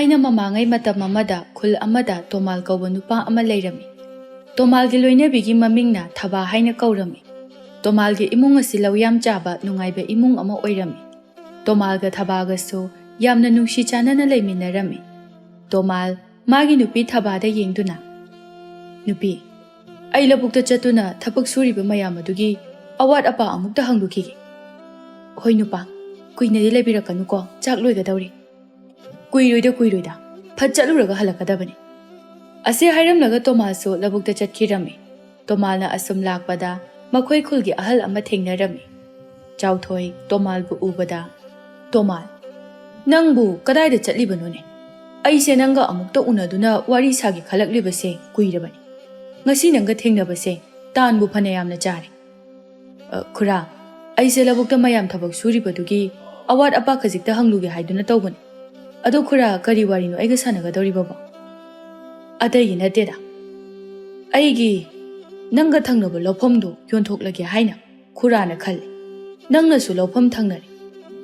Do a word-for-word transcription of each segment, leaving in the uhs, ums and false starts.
ꯊꯥꯏꯅ ꯃꯃꯥꯡꯉꯩ ꯃꯇꯝ ꯑꯃꯗ ꯈꯨꯜ ꯑꯃꯗ ꯇꯣꯃꯥꯜ ꯀꯧꯕ ꯅꯨꯄꯥ ꯑꯃ ꯂꯩꯔꯝꯃꯤ꯫ ꯇꯣꯃꯥꯜꯒꯤ ꯂꯣꯏꯅꯕꯤꯒꯤ ꯃꯃꯤꯡꯅ ꯊꯕꯥ ꯍꯥꯏꯅ ꯀꯧꯔꯝꯃꯤ꯫ ꯇꯣꯃꯥꯜꯒꯤ ꯏꯃꯨꯡ ꯑꯁꯤ ꯂꯧ ꯌꯥꯝ ꯆꯥꯕ ꯅꯨꯡꯉꯥꯏꯕ ꯏꯃꯨꯡ ꯑꯃ ꯑꯣꯏꯔꯝꯃꯤ꯫ ꯇꯣꯃꯥꯜꯒ ꯊꯕꯥꯒꯁꯨ ꯌꯥꯝꯅ ꯅꯨꯡꯁꯤ ꯆꯥꯟꯅꯅ ꯂꯩꯃꯤꯟꯅꯔꯝꯃꯤ꯫ ꯇꯣꯃꯥꯜ ꯃꯥꯒꯤ ꯅꯨꯄꯤ ꯊꯕꯥꯗ ꯌꯦꯡꯗꯨꯅ, "ꯅꯨꯄꯤ, ꯑꯩ ꯂꯧꯕꯨꯛꯇ ꯆꯠꯇꯨꯅ ꯊꯕꯛ ꯁꯨꯔꯤꯕ ꯃꯌꯥꯝ ꯑꯗꯨꯒꯤ ꯑꯋꯥꯠ ꯑꯄꯥ ꯑꯃꯨꯛꯇ ꯍꯪꯂꯨꯈꯤꯒꯦ꯫" "ꯍꯣꯏ ꯅꯨꯄꯥ, ꯀꯨꯏꯅꯗꯤ ꯂꯩꯕꯤꯔꯛꯀꯅꯨꯀꯣ, ꯆꯥꯛ ꯂꯣꯏꯒꯗꯧꯔꯦ꯫" "ꯀꯨꯏꯔꯣꯏꯗ, ꯀꯨꯏꯔꯣꯏꯗ, ꯐꯠ ꯆꯠꯂꯨꯔꯒ ꯍꯜꯂꯛꯀꯗꯕꯅꯤ꯫" ꯑꯁꯤ ꯍꯥꯏꯔꯝꯂꯒ ꯇꯣꯃꯥꯜꯁꯨ ꯂꯧꯕꯨꯛꯇ ꯆꯠꯈꯤꯔꯝꯃꯤ꯫ ꯇꯣꯃꯥꯜꯅ ꯑꯁꯨꯝ ꯂꯥꯛꯄꯗ ꯃꯈꯣꯏ ꯈꯨꯜꯒꯤ ꯑꯍꯜ ꯑꯃ ꯊꯦꯡꯅꯔꯝꯃꯤ꯫ ꯆꯥꯎꯊꯣꯏ ꯇꯣꯃꯥꯜꯕꯨ ꯎꯕꯗ, "ꯇꯣꯃꯥꯜ, ꯅꯪꯕꯨ ꯀꯗꯥꯏꯗ ꯆꯠꯂꯤꯕꯅꯣꯅꯦ? ꯑꯩꯁꯦ ꯅꯪꯒ ꯑꯃꯨꯛꯇ ꯎꯅꯗꯨꯅ ꯋꯥꯔꯤ ꯁꯥꯒꯦ ꯈꯜꯂꯛꯂꯤꯕꯁꯦ ꯀꯨꯏꯔꯕꯅꯤ꯫ ꯉꯁꯤ ꯅꯪꯒ ꯊꯦꯡꯅꯕꯁꯦ ꯇꯥꯟꯕꯨ ꯐꯅ ꯌꯥꯝꯅ ꯆꯥꯔꯦ꯫" "ꯑ, ꯈꯨꯔꯥ, ꯑꯩꯁꯦ ꯂꯧꯕꯨꯛꯇ ꯃꯌꯥꯝ ꯊꯕꯛ ꯁꯨꯔꯤꯕꯗꯨꯒꯤ ꯑꯋꯥꯠ ꯑꯄꯥ ꯈꯖꯤꯛꯇ ꯍꯪꯂꯨꯒꯦ ꯍꯥꯏꯗꯨꯅ ꯇꯧꯕꯅꯤ꯫ ꯑꯗꯣ ꯈꯨꯔꯥ, ꯀꯔꯤ ꯋꯥꯔꯤꯅꯣ ꯑꯩꯒ ꯁꯥꯟꯅꯒꯗꯧꯔꯤꯕꯕꯣ?" "ꯑꯇꯩꯒꯤ ꯅꯠꯇꯦꯗ, ꯑꯩꯒꯤ ꯅꯪꯒ ꯊꯪꯅꯕ ꯂꯧꯐꯝꯗꯣ ꯌꯣꯟꯊꯣꯛꯂꯒꯦ ꯍꯥꯏꯅ ꯈꯨꯔꯥꯅ ꯈꯜꯂꯤ꯫ ꯅꯪꯅꯁꯨ ꯂꯧꯐꯝ ꯊꯪꯅꯔꯤ꯫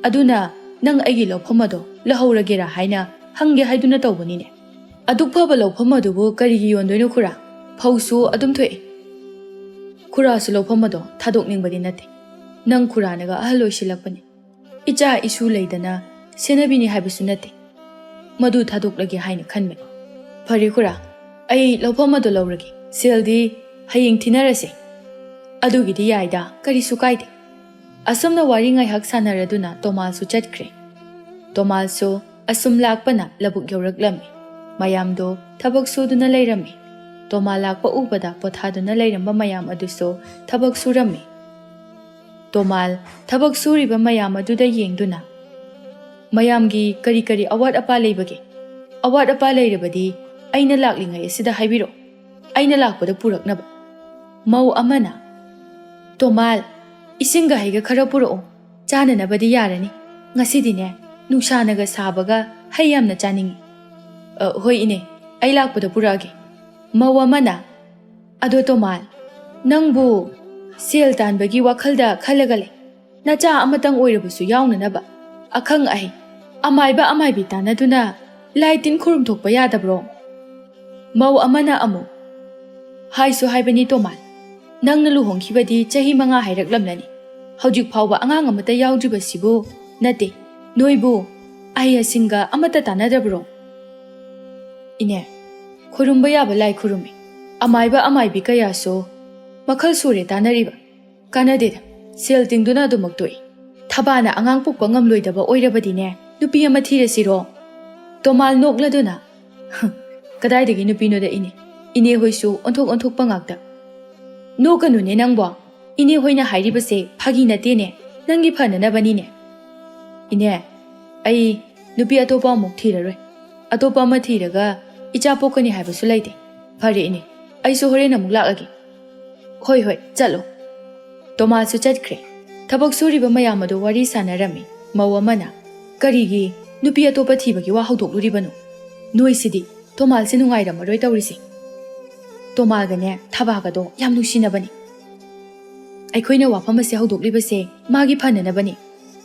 ꯑꯗꯨꯅ ꯅꯪ ꯑꯩꯒꯤ ꯂꯧꯐꯝ ꯑꯗꯣ ꯂꯧꯍꯧꯔꯒꯦꯔꯥ ꯍꯥꯏꯅ ꯍꯪꯒꯦ ꯍꯥꯏꯗꯨꯅ ꯇꯧꯕꯅꯤꯅꯦ꯫" "ꯑꯗꯨꯛ ꯐꯕ ꯂꯧꯐꯝ ꯑꯗꯨꯕꯨ ꯀꯔꯤꯒꯤ ꯌꯣꯟꯗꯣꯏꯅꯣ ꯈꯨꯔꯥ? ꯐꯧꯁꯨ ꯑꯗꯨꯝ ꯊꯣꯛꯏ꯫" "ꯈꯨꯔꯥꯁꯨ ꯂꯧꯐꯝ ꯑꯗꯣ ꯊꯥꯗꯣꯛꯅꯤꯡꯕꯗꯤ ꯅꯠꯇꯦ꯫ ꯅꯪ ꯈꯨꯔꯥꯅꯒ ꯑꯍꯜ ꯑꯣꯏꯁꯤꯜꯂꯛꯄꯅꯤ꯫ ꯏꯆꯥ ꯏꯁꯨ ꯂꯩꯗꯅ ꯁꯦꯟꯅꯕꯤꯅꯤ ꯍꯥꯏꯕꯁꯨ ꯅꯠꯇꯦ꯫ ꯃꯗꯨ ꯊꯥꯗꯣꯛꯂꯒꯦ ꯍꯥꯏꯅ ꯈꯟꯕꯅꯤ꯫" "ꯐꯔꯦ ꯈꯨꯔꯥ, ꯑꯩ ꯂꯧꯐꯝ ꯑꯗꯨ ꯂꯧꯔꯒꯦ꯫ ꯁꯦꯜꯗꯤ ꯍꯌꯦꯡ ꯊꯤꯅꯔꯁꯦ꯫" "ꯑꯗꯨꯒꯤꯗꯤ ꯌꯥꯏꯗ, ꯀꯔꯤꯁꯨ ꯀꯥꯏꯗꯦ꯫" ꯑꯁꯨꯝꯅ ꯋꯥꯔꯤ ꯉꯥꯏꯍꯥꯛ ꯁꯥꯟꯅꯔꯗꯨꯅ ꯇꯣꯃꯥꯜꯁꯨ ꯆꯠꯈ꯭ꯔꯦ꯫ ꯇꯣꯃꯥꯜꯁꯨ ꯑꯁꯨꯝ ꯂꯥꯛꯄꯅ ꯂꯧꯕꯨꯛ ꯌꯧꯔꯛꯂꯝꯃꯤ꯫ ꯃꯌꯥꯝꯗꯣ ꯊꯕꯛ ꯁꯨꯗꯨꯅ ꯂꯩꯔꯝꯃꯤ꯫ ꯇꯣꯃꯥꯜ ꯂꯥꯛꯄ ꯎꯕꯗ ꯄꯣꯊꯥꯗꯨꯅ ꯂꯩꯔꯝꯕ ꯃꯌꯥꯝ ꯑꯗꯨꯁꯨ ꯊꯕꯛ ꯁꯨꯔꯝꯃꯤ꯫ ꯇꯣꯃꯥꯜ ꯊꯕꯛ ꯁꯨꯔꯤꯕ ꯃꯌꯥꯝ ꯑꯗꯨꯗ ꯌꯦꯡꯗꯨꯅ, "ꯃꯌꯥꯝꯒꯤ ꯀꯔꯤ ꯀꯔꯤ ꯑꯋꯥꯠ ꯑꯄꯥ ꯂꯩꯕꯒꯦ? ꯑꯋꯥꯠ ꯑꯄꯥ ꯂꯩꯔꯕꯗꯤ ꯑꯩꯅ ꯂꯥꯛꯂꯤꯉꯩ ꯑꯁꯤꯗ ꯍꯥꯏꯕꯤꯔꯛꯑꯣ, ꯑꯩꯅ ꯂꯥꯛꯄꯗ ꯄꯨꯔꯛꯅꯕ꯫" ꯃꯧ ꯑꯃꯅ, "ꯇꯣꯃꯥꯜ, ꯏꯁꯤꯡꯒ ꯍꯩꯒ ꯈꯔ ꯄꯨꯔꯛꯑꯣ, ꯆꯥꯅꯅꯕꯗꯤ ꯌꯥꯔꯅꯤ꯫ ꯉꯁꯤꯗꯤꯅꯦ, ꯅꯨꯡꯁꯥꯅꯒ ꯁꯥꯕꯒ ꯍꯩ ꯌꯥꯝꯅ ꯆꯥꯅꯤꯡꯏ꯫" "ꯑ, ꯍꯣꯏ ꯏꯅꯦ, ꯑꯩ ꯂꯥꯛꯄꯗ ꯄꯨꯔꯛꯑꯒꯦ꯫" ꯃꯧ ꯑꯃꯅ, "ꯑꯗꯣ ꯇꯣꯃꯥꯜ, ꯅꯪꯕꯨ ꯁꯦꯜ ꯇꯥꯟꯕꯒꯤ ꯋꯥꯈꯜꯗ ꯈꯜꯂꯒ ꯂꯩ꯫ ꯅꯆꯥ ꯑꯃꯇꯪ ꯑꯣꯏꯔꯕꯁꯨ ꯌꯥꯎꯅꯅꯕ ꯑꯈꯪ ꯑꯍꯩ, ꯑꯃꯥꯏꯕ ꯑꯃꯥꯏꯕꯤ ꯇꯥꯟꯅꯗꯨꯅ ꯂꯥꯏ ꯇꯤꯟ ꯈꯨꯔꯨꯝ ꯊꯣꯛꯄ ꯌꯥꯗꯕ꯭ꯔꯣ? ꯃꯧ ꯑꯃꯅ ꯑꯃꯨꯛ, "ꯍꯥꯏꯁꯨ ꯍꯥꯏꯕꯅꯤ ꯇꯣꯃꯥꯜ, ꯅꯪꯅ ꯂꯨꯍꯣꯡꯈꯤꯕꯗꯤ ꯆꯍꯤ ꯃꯉꯥ ꯍꯥꯏꯔꯛꯂꯝꯂꯅꯤ꯫ ꯍꯧꯖꯤꯛ ꯐꯥꯎꯕ ꯑꯉꯥꯡ ꯑꯃꯠꯇ ꯌꯥꯎꯗ꯭ꯔꯤꯕꯁꯤꯕꯨ, ꯅꯠꯇꯦ, ꯅꯣꯏꯕꯨ ꯑꯍꯩ ꯑꯁꯤꯡꯒ ꯑꯃꯠꯇ ꯇꯥꯟꯅꯗ꯭ꯔꯕ꯭ꯔꯣ?" "ꯏꯅꯦ, ꯈꯨꯔꯨꯝꯕ ꯌꯥꯕ ꯂꯥꯏ ꯈꯨꯔꯨꯝꯃꯤ꯫ ꯑꯃꯥꯏꯕ ꯑꯃꯥꯏꯕꯤ ꯀꯌꯥꯁꯨ ꯃꯈꯜ ꯁꯨꯔꯦ ꯇꯥꯟꯅꯔꯤꯕ꯫ ꯀꯥꯟꯅꯗꯦꯗ, ꯁꯦꯜ ꯇꯤꯡꯗꯨꯅ ꯑꯗꯨꯃꯛ ꯇꯣꯛꯏ꯫ ꯊꯕꯥꯅ ꯑꯉꯥꯡ ꯄꯣꯛꯄ ꯉꯝꯂꯣꯏꯗꯕ ꯑꯣꯏꯔꯕꯗꯤꯅꯦ, ꯅꯨꯄꯤ ꯑꯃ ꯊꯤꯔꯁꯤꯔꯣ?" ꯇꯣꯃꯥꯜ ꯅꯣꯛꯂꯗꯨꯅ, "ꯀꯗꯥꯏꯗꯒꯤ ꯅꯨꯄꯤꯅꯣꯗ ꯏꯅꯦ? ꯏꯅꯦ ꯍꯣꯏꯁꯨ ꯑꯣꯟꯊꯣꯛ ꯑꯣꯟꯊꯣꯛꯄ ꯉꯥꯛꯇ꯫ ꯅꯣꯛꯀꯅꯨꯅꯦ ꯅꯪꯕꯣ꯫ ꯏꯅꯦ ꯍꯣꯏꯅ ꯍꯥꯏꯔꯤꯕꯁꯦ ꯐꯥꯒꯤ ꯅꯠꯇꯦꯅꯦ꯫ ꯅꯪꯒꯤ ꯐꯅꯅꯕꯅꯤꯅꯦ꯫ ꯏꯅꯦ, ꯑꯩ ꯅꯨꯄꯤ ꯑꯇꯣꯞꯄ ꯑꯃꯨꯛ ꯊꯤꯔꯔꯣꯏ꯫ ꯑꯇꯣꯞꯄ ꯑꯃ ꯊꯤꯔꯒ ꯏꯆꯥ ꯄꯣꯛꯀꯅꯤ ꯍꯥꯏꯕꯁꯨ ꯂꯩꯇꯦ꯫ ꯐꯔꯦ ꯏꯅꯦ, ꯑꯩꯁꯨ ꯍꯣꯔꯦꯟ ꯑꯃꯨꯛ ꯂꯥꯛꯑꯒꯦ꯫" "ꯍꯣꯏ, ꯍꯣꯏ, ꯆꯠꯂꯣ꯫" ꯇꯣꯃꯥꯁꯁꯨ ꯆꯠꯈ꯭ꯔꯦ꯫ ꯊꯕꯛ ꯁꯨꯔꯤꯕ ꯃꯌꯥꯝ ꯑꯗꯨ ꯋꯥꯔꯤ ꯁꯥꯟꯅꯔꯝꯃꯤ꯫ ꯃꯧ ꯑꯃꯅ, "ꯀꯔꯤꯒꯤ ꯅꯨꯄꯤ ꯑꯇꯣꯞꯄ ꯊꯤꯕꯒꯤ ꯋꯥ ꯍꯧꯗꯣꯛꯂꯨꯔꯤꯕꯅꯣ? ꯅꯣꯏꯁꯤꯗꯤ ꯇꯣꯃꯥꯜꯁꯦ ꯅꯨꯡꯉꯥꯏꯔꯝꯃꯔꯣꯏ ꯇꯧꯔꯤꯁꯦ꯫" ꯇꯣꯃꯥꯜꯒꯅꯦ ꯊꯕꯥꯒꯗꯣ ꯌꯥꯝ ꯅꯨꯡꯁꯤꯅꯕꯅꯤ꯫ ꯑꯩꯈꯣꯏꯅ ꯋꯥꯐꯝ ꯑꯁꯦ ꯍꯧꯗꯣꯛꯂꯤꯕꯁꯦ ꯃꯥꯒꯤ ꯐꯅꯅꯕꯅꯤ꯫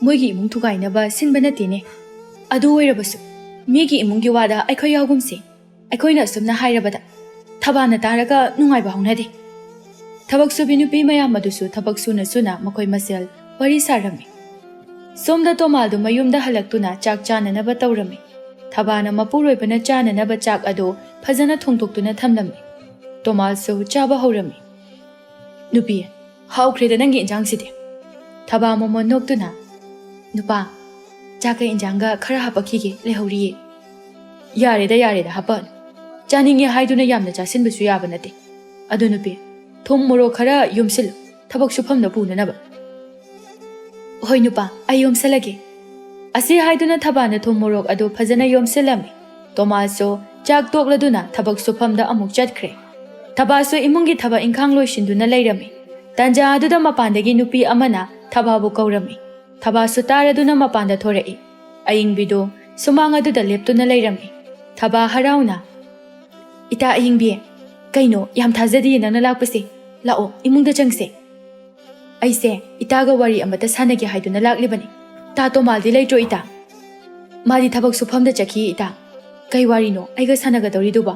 ꯃꯣꯏꯒꯤ ꯏꯃꯨꯡ ꯊꯨꯒꯥꯏꯅꯕ ꯁꯤꯟꯕ ꯅꯠꯇꯦꯅꯦ꯫ ꯑꯗꯨ ꯑꯣꯏꯔꯕꯁꯨ ꯃꯤꯒꯤ ꯏꯃꯨꯡꯒꯤ ꯋꯥꯗ ꯑꯩꯈꯣꯏ ꯌꯥꯎꯒꯨꯝꯁꯦ꯫ ꯑꯩꯈꯣꯏꯅ ꯑꯁꯨꯝꯅ ꯍꯥꯏꯔꯕꯗ ꯊꯕꯥꯅ ꯇꯥꯔꯒ ꯅꯨꯡꯉꯥꯏꯕ ꯍꯧꯅꯗꯦ꯫ ꯊꯕꯛ ꯁꯨꯕꯤ ꯅꯨꯄꯤ ꯃꯌꯥꯝ ꯑꯗꯨꯁꯨ ꯊꯕꯛ ꯁꯨꯅ ꯁꯨꯅ ꯃꯈꯣꯏ ꯃꯁꯦꯜ ꯋꯥꯔꯤ ꯁꯥꯔꯝꯃꯤ꯫ ꯁꯣꯝꯗ ꯇꯣꯃꯥꯜꯗꯨ ꯃꯌꯨꯝꯗ ꯍꯜꯂꯛꯇꯨꯅ ꯆꯥꯛ ꯆꯥꯅꯅꯕ ꯇꯧꯔꯝꯃꯤ꯫ ꯊꯕꯥꯅ ꯃꯄꯨꯔꯣꯏꯕꯅ ꯆꯥꯅꯅꯕ ꯆꯥꯛ ꯑꯗꯨ ꯐꯖꯅ ꯊꯣꯡꯗꯣꯛꯇꯨꯅ ꯊꯝꯂꯝꯃꯤ꯫ ꯇꯣꯃꯥꯜꯁꯨ ꯆꯥꯕ ꯍꯧꯔꯝꯃꯤ꯫ "ꯅꯨꯄꯤ, ꯍꯥꯎꯈ꯭ꯔꯦꯗ ꯅꯪꯒꯤ ꯏꯟꯖꯥꯡꯁꯤꯗꯤ꯫" ꯊꯕꯥ ꯃꯣꯃꯣꯟ ꯅꯣꯛꯇꯨꯅ, "ꯅꯨꯄꯥ, ꯆꯥꯛꯀ ꯏꯟꯖꯥꯡꯒ ꯈꯔ ꯍꯥꯄꯛꯈꯤꯒꯦ, ꯂꯩꯍꯧꯔꯤꯌꯦ꯫" "ꯌꯥꯔꯦꯗ, ꯌꯥꯔꯦꯗ, ꯍꯥꯄꯛꯑꯅꯨ꯫ ꯆꯥꯅꯤꯡꯉꯦ ꯍꯥꯏꯗꯨꯅ ꯌꯥꯝꯅ ꯆꯥꯁꯤꯟꯕꯁꯨ ꯌꯥꯕ ꯅꯠꯇꯦ꯫ ꯑꯗꯨ ꯅꯨꯄꯤ, ꯊꯨꯝ ꯃꯣꯔꯣꯛ ꯈꯔ ꯌꯣꯝꯁꯤꯜꯂꯨ, ꯊꯕꯛ ꯁꯨꯐꯝꯗ ꯄꯨꯅꯅꯕ꯫" "ꯍꯣꯏ ꯅꯨꯄꯥ, ꯑꯩ ꯌꯣꯝꯁꯜꯂꯒꯦ꯫" ꯑꯁꯤ ꯍꯥꯏꯗꯨꯅ ꯊꯕꯥꯅ ꯊꯨꯝ ꯃꯣꯔꯣꯛ ꯑꯗꯨ ꯐꯖꯅ ꯌꯣꯝꯁꯤꯜꯂꯝꯃꯤ꯫ ꯇꯣꯃꯥꯁꯁꯨ ꯆꯥꯛ ꯇꯣꯛꯂꯗꯨꯅ ꯊꯕꯛ ꯁꯨꯐꯝꯗ ꯑꯃꯨꯛ ꯆꯠꯈ꯭ꯔꯦ꯫ ꯊꯕꯥꯁꯨ ꯏꯃꯨꯡꯒꯤ ꯊꯕꯛ ꯏꯪꯈꯥꯡ ꯂꯣꯏꯁꯤꯟꯗꯨꯅ ꯂꯩꯔꯝꯃꯤ꯫ ꯇꯥꯟꯖꯥ ꯑꯗꯨꯗ ꯃꯄꯥꯟꯗꯒꯤ ꯅꯨꯄꯤ ꯑꯃꯅ ꯊꯕꯥꯕꯨ ꯀꯧꯔꯝꯃꯤ꯫ ꯊꯕꯥꯁꯨ ꯇꯥꯔꯗꯨꯅ ꯃꯄꯥꯟꯗ ꯊꯣꯔꯛꯏ꯫ ꯑꯏꯪꯕꯤꯗꯨ ꯁꯨꯃꯥꯡ ꯑꯗꯨꯗ ꯂꯦꯞꯇꯨꯅ ꯂꯩꯔꯝꯃꯤ꯫ ꯊꯕꯥ ꯍꯔꯥꯎꯅ, "ꯏꯇꯥ ꯑꯏꯪꯕꯤ, ꯀꯩꯅꯣ, ꯌꯥꯝ ꯊꯥꯖꯗꯤꯌꯦ ꯅꯪꯅ ꯂꯥꯛꯄꯁꯦ꯫ ꯂꯥꯛꯑꯣ, ꯏꯃꯨꯡꯗ ꯆꯪꯁꯦ꯫" "ꯑꯩꯁꯦ ꯏꯇꯥꯒ ꯋꯥꯔꯤ ꯑꯃꯇ ꯁꯥꯟꯅꯒꯦ ꯍꯥꯏꯗꯨꯅ ꯂꯥꯛꯂꯤꯕꯅꯤ꯫ ꯇꯥ ꯇꯣꯃꯥꯜꯗꯤ ꯂꯩꯇ꯭ꯔꯣ ꯏꯇꯥ?" "ꯃꯥꯗꯤ ꯊꯕꯛ ꯁꯨꯐꯝꯗ ꯆꯠꯈꯤ ꯏꯇꯥ꯫ ꯀꯩ ꯋꯥꯔꯤꯅꯣ ꯑꯩꯒ ꯁꯥꯟꯅꯒꯗꯧꯔꯤꯗꯨꯕꯣ?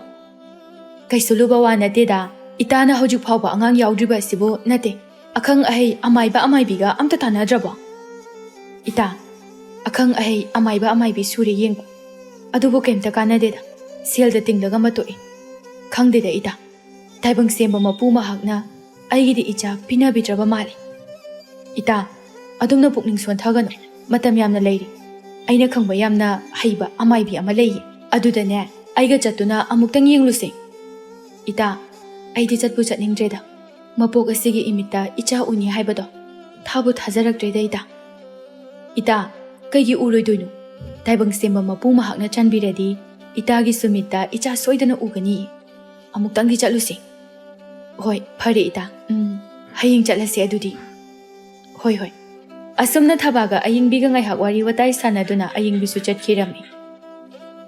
ꯀꯩꯁꯨ ꯂꯨꯕ ꯋꯥ ꯅꯠꯇꯦꯗ꯫ ꯏꯇꯥꯅ ꯍꯧꯖꯤꯛ ꯐꯥꯎꯕ ꯑꯉꯥꯡ ꯌꯥꯎꯗ꯭ꯔꯤꯕ ꯑꯁꯤꯕꯨ ꯅꯠꯇꯦ, ꯑꯈꯪ ꯑꯍꯩ ꯑꯃꯥꯏꯕ ꯑꯃꯥꯏꯕꯤꯒ ꯑꯝꯇ ꯇꯥꯟꯅꯗ꯭ꯔꯕꯣ? ꯏꯇꯥ, ꯑꯈꯪ ꯑꯍꯩ ꯑꯃꯥꯏꯕ ꯑꯃꯥꯏꯕꯤ ꯁꯨꯔꯦ ꯌꯦꯡꯕ, ꯑꯗꯨꯕꯨ ꯀꯩꯝꯇ ꯀꯥꯟꯅꯗꯦꯗ꯫ ꯁꯦꯜꯗ ꯇꯤꯡꯂꯒ ꯃꯇꯣꯛꯏ꯫ ꯈꯪꯗꯦꯗ ꯏꯇꯥ, ꯇꯥꯏꯕꯪ ꯁꯦꯝꯕ ꯃꯄꯨ ꯃꯍꯥꯛꯅ ꯑꯩꯒꯤꯗꯤ ꯏꯆꯥ ꯄꯤꯅꯕꯤꯗ꯭ꯔꯕ ꯃꯥꯜꯂꯦ꯫ ꯏꯇꯥ, ꯑꯗꯨꯝꯅ ꯄꯨꯛꯅꯤꯡ ꯁꯣꯟꯊꯒꯅꯨ, ꯃꯇꯝ ꯌꯥꯝꯅ ꯂꯩꯔꯤ꯫ ꯑꯩꯅ ꯈꯪꯕ ꯌꯥꯝꯅ ꯍꯩꯕ ꯑꯃꯥꯏꯕꯤ ꯑꯃ ꯂꯩꯌꯦ, ꯑꯗꯨꯗꯅꯦ ꯑꯩꯒ ꯆꯠꯇꯨꯅ ꯑꯃꯨꯛꯇꯪ ꯌꯦꯡꯂꯨꯁꯦ꯫ ꯏꯇꯥ, ꯑꯩꯗꯤ ꯆꯠꯄꯨ ꯆꯠꯅꯤꯡꯗ꯭ꯔꯦꯗ꯫ ꯃꯄꯣꯛ ꯑꯁꯤꯒꯤ ꯏꯃꯤꯠꯇ ꯏꯆꯥ ꯎꯅꯤ ꯍꯥꯏꯕꯗꯣ ꯊꯥꯕꯨ ꯊꯥꯖꯔꯛꯇ꯭ꯔꯦꯗ ꯏꯇꯥ꯫ ꯏꯇꯥ, ꯀꯩꯒꯤ ꯎꯔꯣꯏꯗꯣꯏꯅꯣ? ꯇꯥꯏꯕꯪ ꯁꯦꯝꯕ ꯃꯄꯨ ꯃꯍꯥꯛꯅ ꯆꯥꯟꯕꯤꯔꯗꯤ ꯏꯇꯥꯒꯤꯁꯨ ꯃꯤꯠꯇ ꯏꯆꯥ ꯁꯣꯏꯗꯅ ꯎꯒꯅꯤ꯫ ꯑꯃꯨꯛꯇꯪꯗꯤ ꯆꯠꯂꯨꯁꯤ꯫ ꯍꯣꯏ, ꯐꯔꯦ ꯏꯇꯥ꯫ ꯎꯝ, ꯍꯌꯦꯡ ꯆꯠꯂꯁꯤ ꯑꯗꯨꯗꯤ꯫ ꯍꯣꯏ, ꯍꯣꯏ꯫ ꯑꯁꯨꯝꯅ ꯊꯕꯥꯒ ꯑꯌꯤꯡꯕꯤꯒ ꯉꯥꯏꯍꯥꯛ ꯋꯥꯔꯤ ꯋꯥꯇꯥꯏ ꯁꯥꯟꯅꯗꯨꯅ ꯑꯌꯤꯡꯕꯤꯁꯨ ꯆꯠꯈꯤꯔꯝꯃꯤ꯫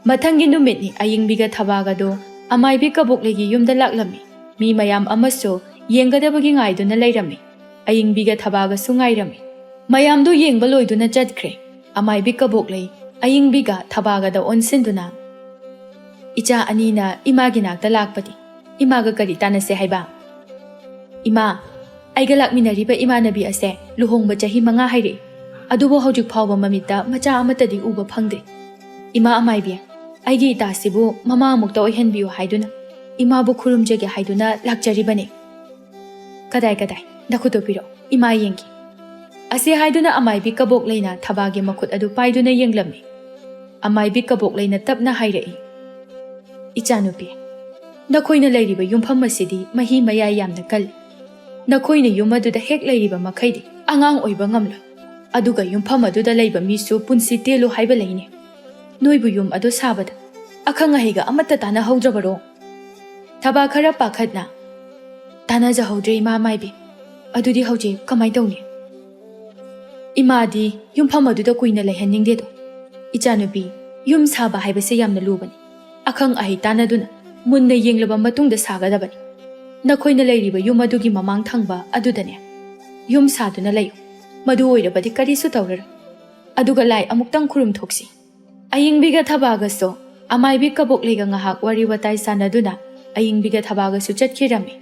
ꯃꯊꯪꯒꯤ ꯅꯨꯃꯤꯠꯅꯤ꯫ ꯑꯌꯤꯡꯕꯤꯒ ꯊꯕꯥꯒꯗꯣ ꯑꯃꯥꯏꯕꯤ ꯀꯕꯣꯛꯂꯩꯒꯤ ꯌꯨꯝꯗ ꯂꯥꯛꯂꯝꯃꯤ꯫ ꯃꯤ ꯃꯌꯥꯝ ꯑꯃꯁꯨ ꯌꯦꯡꯒꯗꯕꯒꯤ ꯉꯥꯏꯗꯨꯅ ꯂꯩꯔꯝꯃꯤ꯫ ꯑꯌꯤꯡꯕꯤꯒ ꯊꯕꯥꯒꯁꯨ ꯉꯥꯏꯔꯝꯃꯤ꯫ ꯃꯌꯥꯝꯗꯨ ꯌꯦꯡꯕ ꯂꯣꯏꯗꯨꯅ ꯆꯠꯈ꯭ꯔꯦ꯫ ꯑꯃꯥꯏꯕꯤ ꯀꯕꯣꯛꯂꯩ ꯑꯌꯤꯡꯕꯤꯒ ꯊꯕꯥꯒꯗ ꯑꯣꯟꯁꯤꯟꯗꯨꯅ, "ꯏꯆꯥ ꯑꯅꯤꯅ ꯏꯃꯥꯒꯤ ꯅꯥꯛꯇ ꯂꯥꯛꯄꯗꯤ ꯏꯃꯥꯒ ꯀꯔꯤ ꯇꯥꯟꯅꯁꯦ ꯍꯥꯏꯕ?" "ꯏꯃꯥ, ꯑꯩꯒ ꯂꯥꯛꯃꯤꯟꯅꯔꯤꯕ ꯏꯃꯥꯟꯅꯕꯤ ꯑꯁꯦ ꯂꯨꯍꯣꯡꯕ ꯆꯍꯤ ꯃꯉꯥ ꯍꯥꯏꯔꯛꯏ, ꯑꯗꯨꯕꯨ ꯍꯧꯖꯤꯛ ꯐꯥꯎꯕ ꯃꯃꯤꯠꯇ ꯃꯆꯥ ꯑꯃꯠꯇꯗꯤ ꯎꯕ ꯐꯪꯗꯦ꯫ ꯏꯃꯥ ꯑꯃꯥꯏꯕꯤ, ꯑꯩꯒꯤ ꯏꯇꯥꯁꯤꯕꯨ ꯃꯃꯥ ꯑꯃꯨꯛꯇ ꯑꯣꯏꯍꯟꯕꯤꯌꯨ ꯍꯥꯏꯗꯨꯅ ꯏꯃꯥꯕꯨ ꯈꯨꯔꯨꯝꯖꯒꯦ ꯍꯥꯏꯗꯨꯅ ꯂꯥꯛꯆꯔꯤꯕꯅꯤ꯫ ꯀꯗꯥꯏ, ꯀꯗꯥꯏ, ꯅꯈꯨꯠꯇꯣ ꯄꯤꯔꯛꯎ, ꯏꯃꯥ ꯌꯦꯡꯒꯦ꯫" ꯑꯁꯤ ꯍꯥꯏꯗꯨꯅ ꯑꯃꯥꯏꯕꯤ ꯀꯕꯣꯛꯂꯩꯅ ꯊꯕꯥꯒꯤ ꯃꯈꯨꯠ ꯑꯗꯨ ꯄꯥꯏꯗꯨꯅ ꯌꯦꯡꯂꯝꯃꯤ꯫ ꯑꯃꯥꯏꯕꯤ ꯀꯕꯣꯛꯂꯩꯅ ꯇꯞꯅ ꯍꯥꯏꯔꯛꯏ, "ꯏꯆꯥꯅꯨꯄꯤ, ꯅꯈꯣꯏꯅ ꯂꯩꯔꯤꯕ ꯌꯨꯝꯐꯝ ꯑꯁꯤꯗꯤ ꯃꯍꯤ ꯃꯌꯥꯏ ꯌꯥꯝꯅ ꯀꯜꯂꯤ꯫ ꯅꯈꯣꯏꯅ ꯌꯨꯝ ꯑꯗꯨꯗ ꯍꯦꯛ ꯂꯩꯔꯤꯕ ꯃꯈꯩꯗꯤ ꯑꯉꯥꯡ ꯑꯣꯏꯕ ꯉꯝꯂꯣꯏ꯫ ꯑꯗꯨꯒ ꯌꯨꯝꯐꯝ ꯑꯗꯨꯗ ꯂꯩꯕ ꯃꯤꯁꯨ ꯄꯨꯟꯁꯤ ꯇꯦꯜꯂꯨ ꯍꯥꯏꯕ ꯂꯩꯅꯦ꯫ ꯅꯣꯏꯕꯨ ꯌꯨꯝ ꯑꯗꯨ ꯁꯥꯕꯗ ꯑꯈꯪ ꯑꯍꯩꯒ ꯑꯃꯠꯇ ꯇꯥꯟꯅꯍꯧꯗ꯭ꯔꯕꯔꯣ?" ꯊꯕꯥ ꯈꯔ ꯄꯥꯈꯠꯅ, "ꯇꯥꯟꯅꯖꯍꯧꯗ꯭ꯔꯦ ꯏꯃꯥ ꯃꯥꯏꯕꯤ꯫ ꯑꯗꯨꯗꯤ ꯍꯧꯖꯤꯛ ꯀꯃꯥꯏ ꯇꯧꯅꯤ?" "ꯏꯃꯥꯗꯤ ꯌꯨꯝꯐꯝ ꯑꯗꯨꯗ ꯀꯨꯏꯅ ꯂꯩꯍꯟꯅꯤꯡꯗꯦꯗꯣ꯫ ꯏꯆꯥꯅꯨꯄꯤ, ꯌꯨꯝ ꯁꯥꯕ ꯍꯥꯏꯕꯁꯦ ꯌꯥꯝꯅ ꯂꯨꯕꯅꯤ꯫ ꯑꯈꯪ ꯑꯍꯩ ꯇꯥꯟꯅꯗꯨꯅ ꯃꯨꯟꯅ ꯌꯦꯡꯂꯕ ꯃꯇꯨꯡꯗ ꯁꯥꯒꯗꯕꯅꯤ꯫ ꯅꯈꯣꯏꯅ ꯂꯩꯔꯤꯕ ꯌꯨꯝ ꯑꯗꯨꯒꯤ ꯃꯃꯥꯡ ꯊꯪꯕ ꯑꯗꯨꯗꯅꯦ ꯌꯨꯝ ꯁꯥꯗꯨꯅ ꯂꯩꯌꯨ꯫ ꯃꯗꯨ ꯑꯣꯏꯔꯕꯗꯤ ꯀꯔꯤꯁꯨ ꯇꯧꯔꯔꯣꯏ꯫ ꯑꯗꯨꯒ ꯂꯥꯏ ꯑꯃꯨꯛꯇꯪ ꯈꯨꯔꯨꯝ ꯊꯣꯛꯁꯤ꯫" ꯑꯌꯤꯡꯕꯤꯒ ꯊꯕꯥꯒꯁꯨ ꯑꯃꯥꯏꯕꯤ ꯀꯕꯣꯛꯂꯩꯒ ꯉꯥꯏꯍꯥꯛ ꯋꯥꯔꯤ ꯋꯥꯇꯥꯏ ꯁꯥꯟꯅꯗꯨꯅ ꯑꯌꯤꯡꯕꯤꯒ ꯊꯕꯥꯒꯁꯨ ꯆꯠꯈꯤꯔꯝꯃꯤ꯫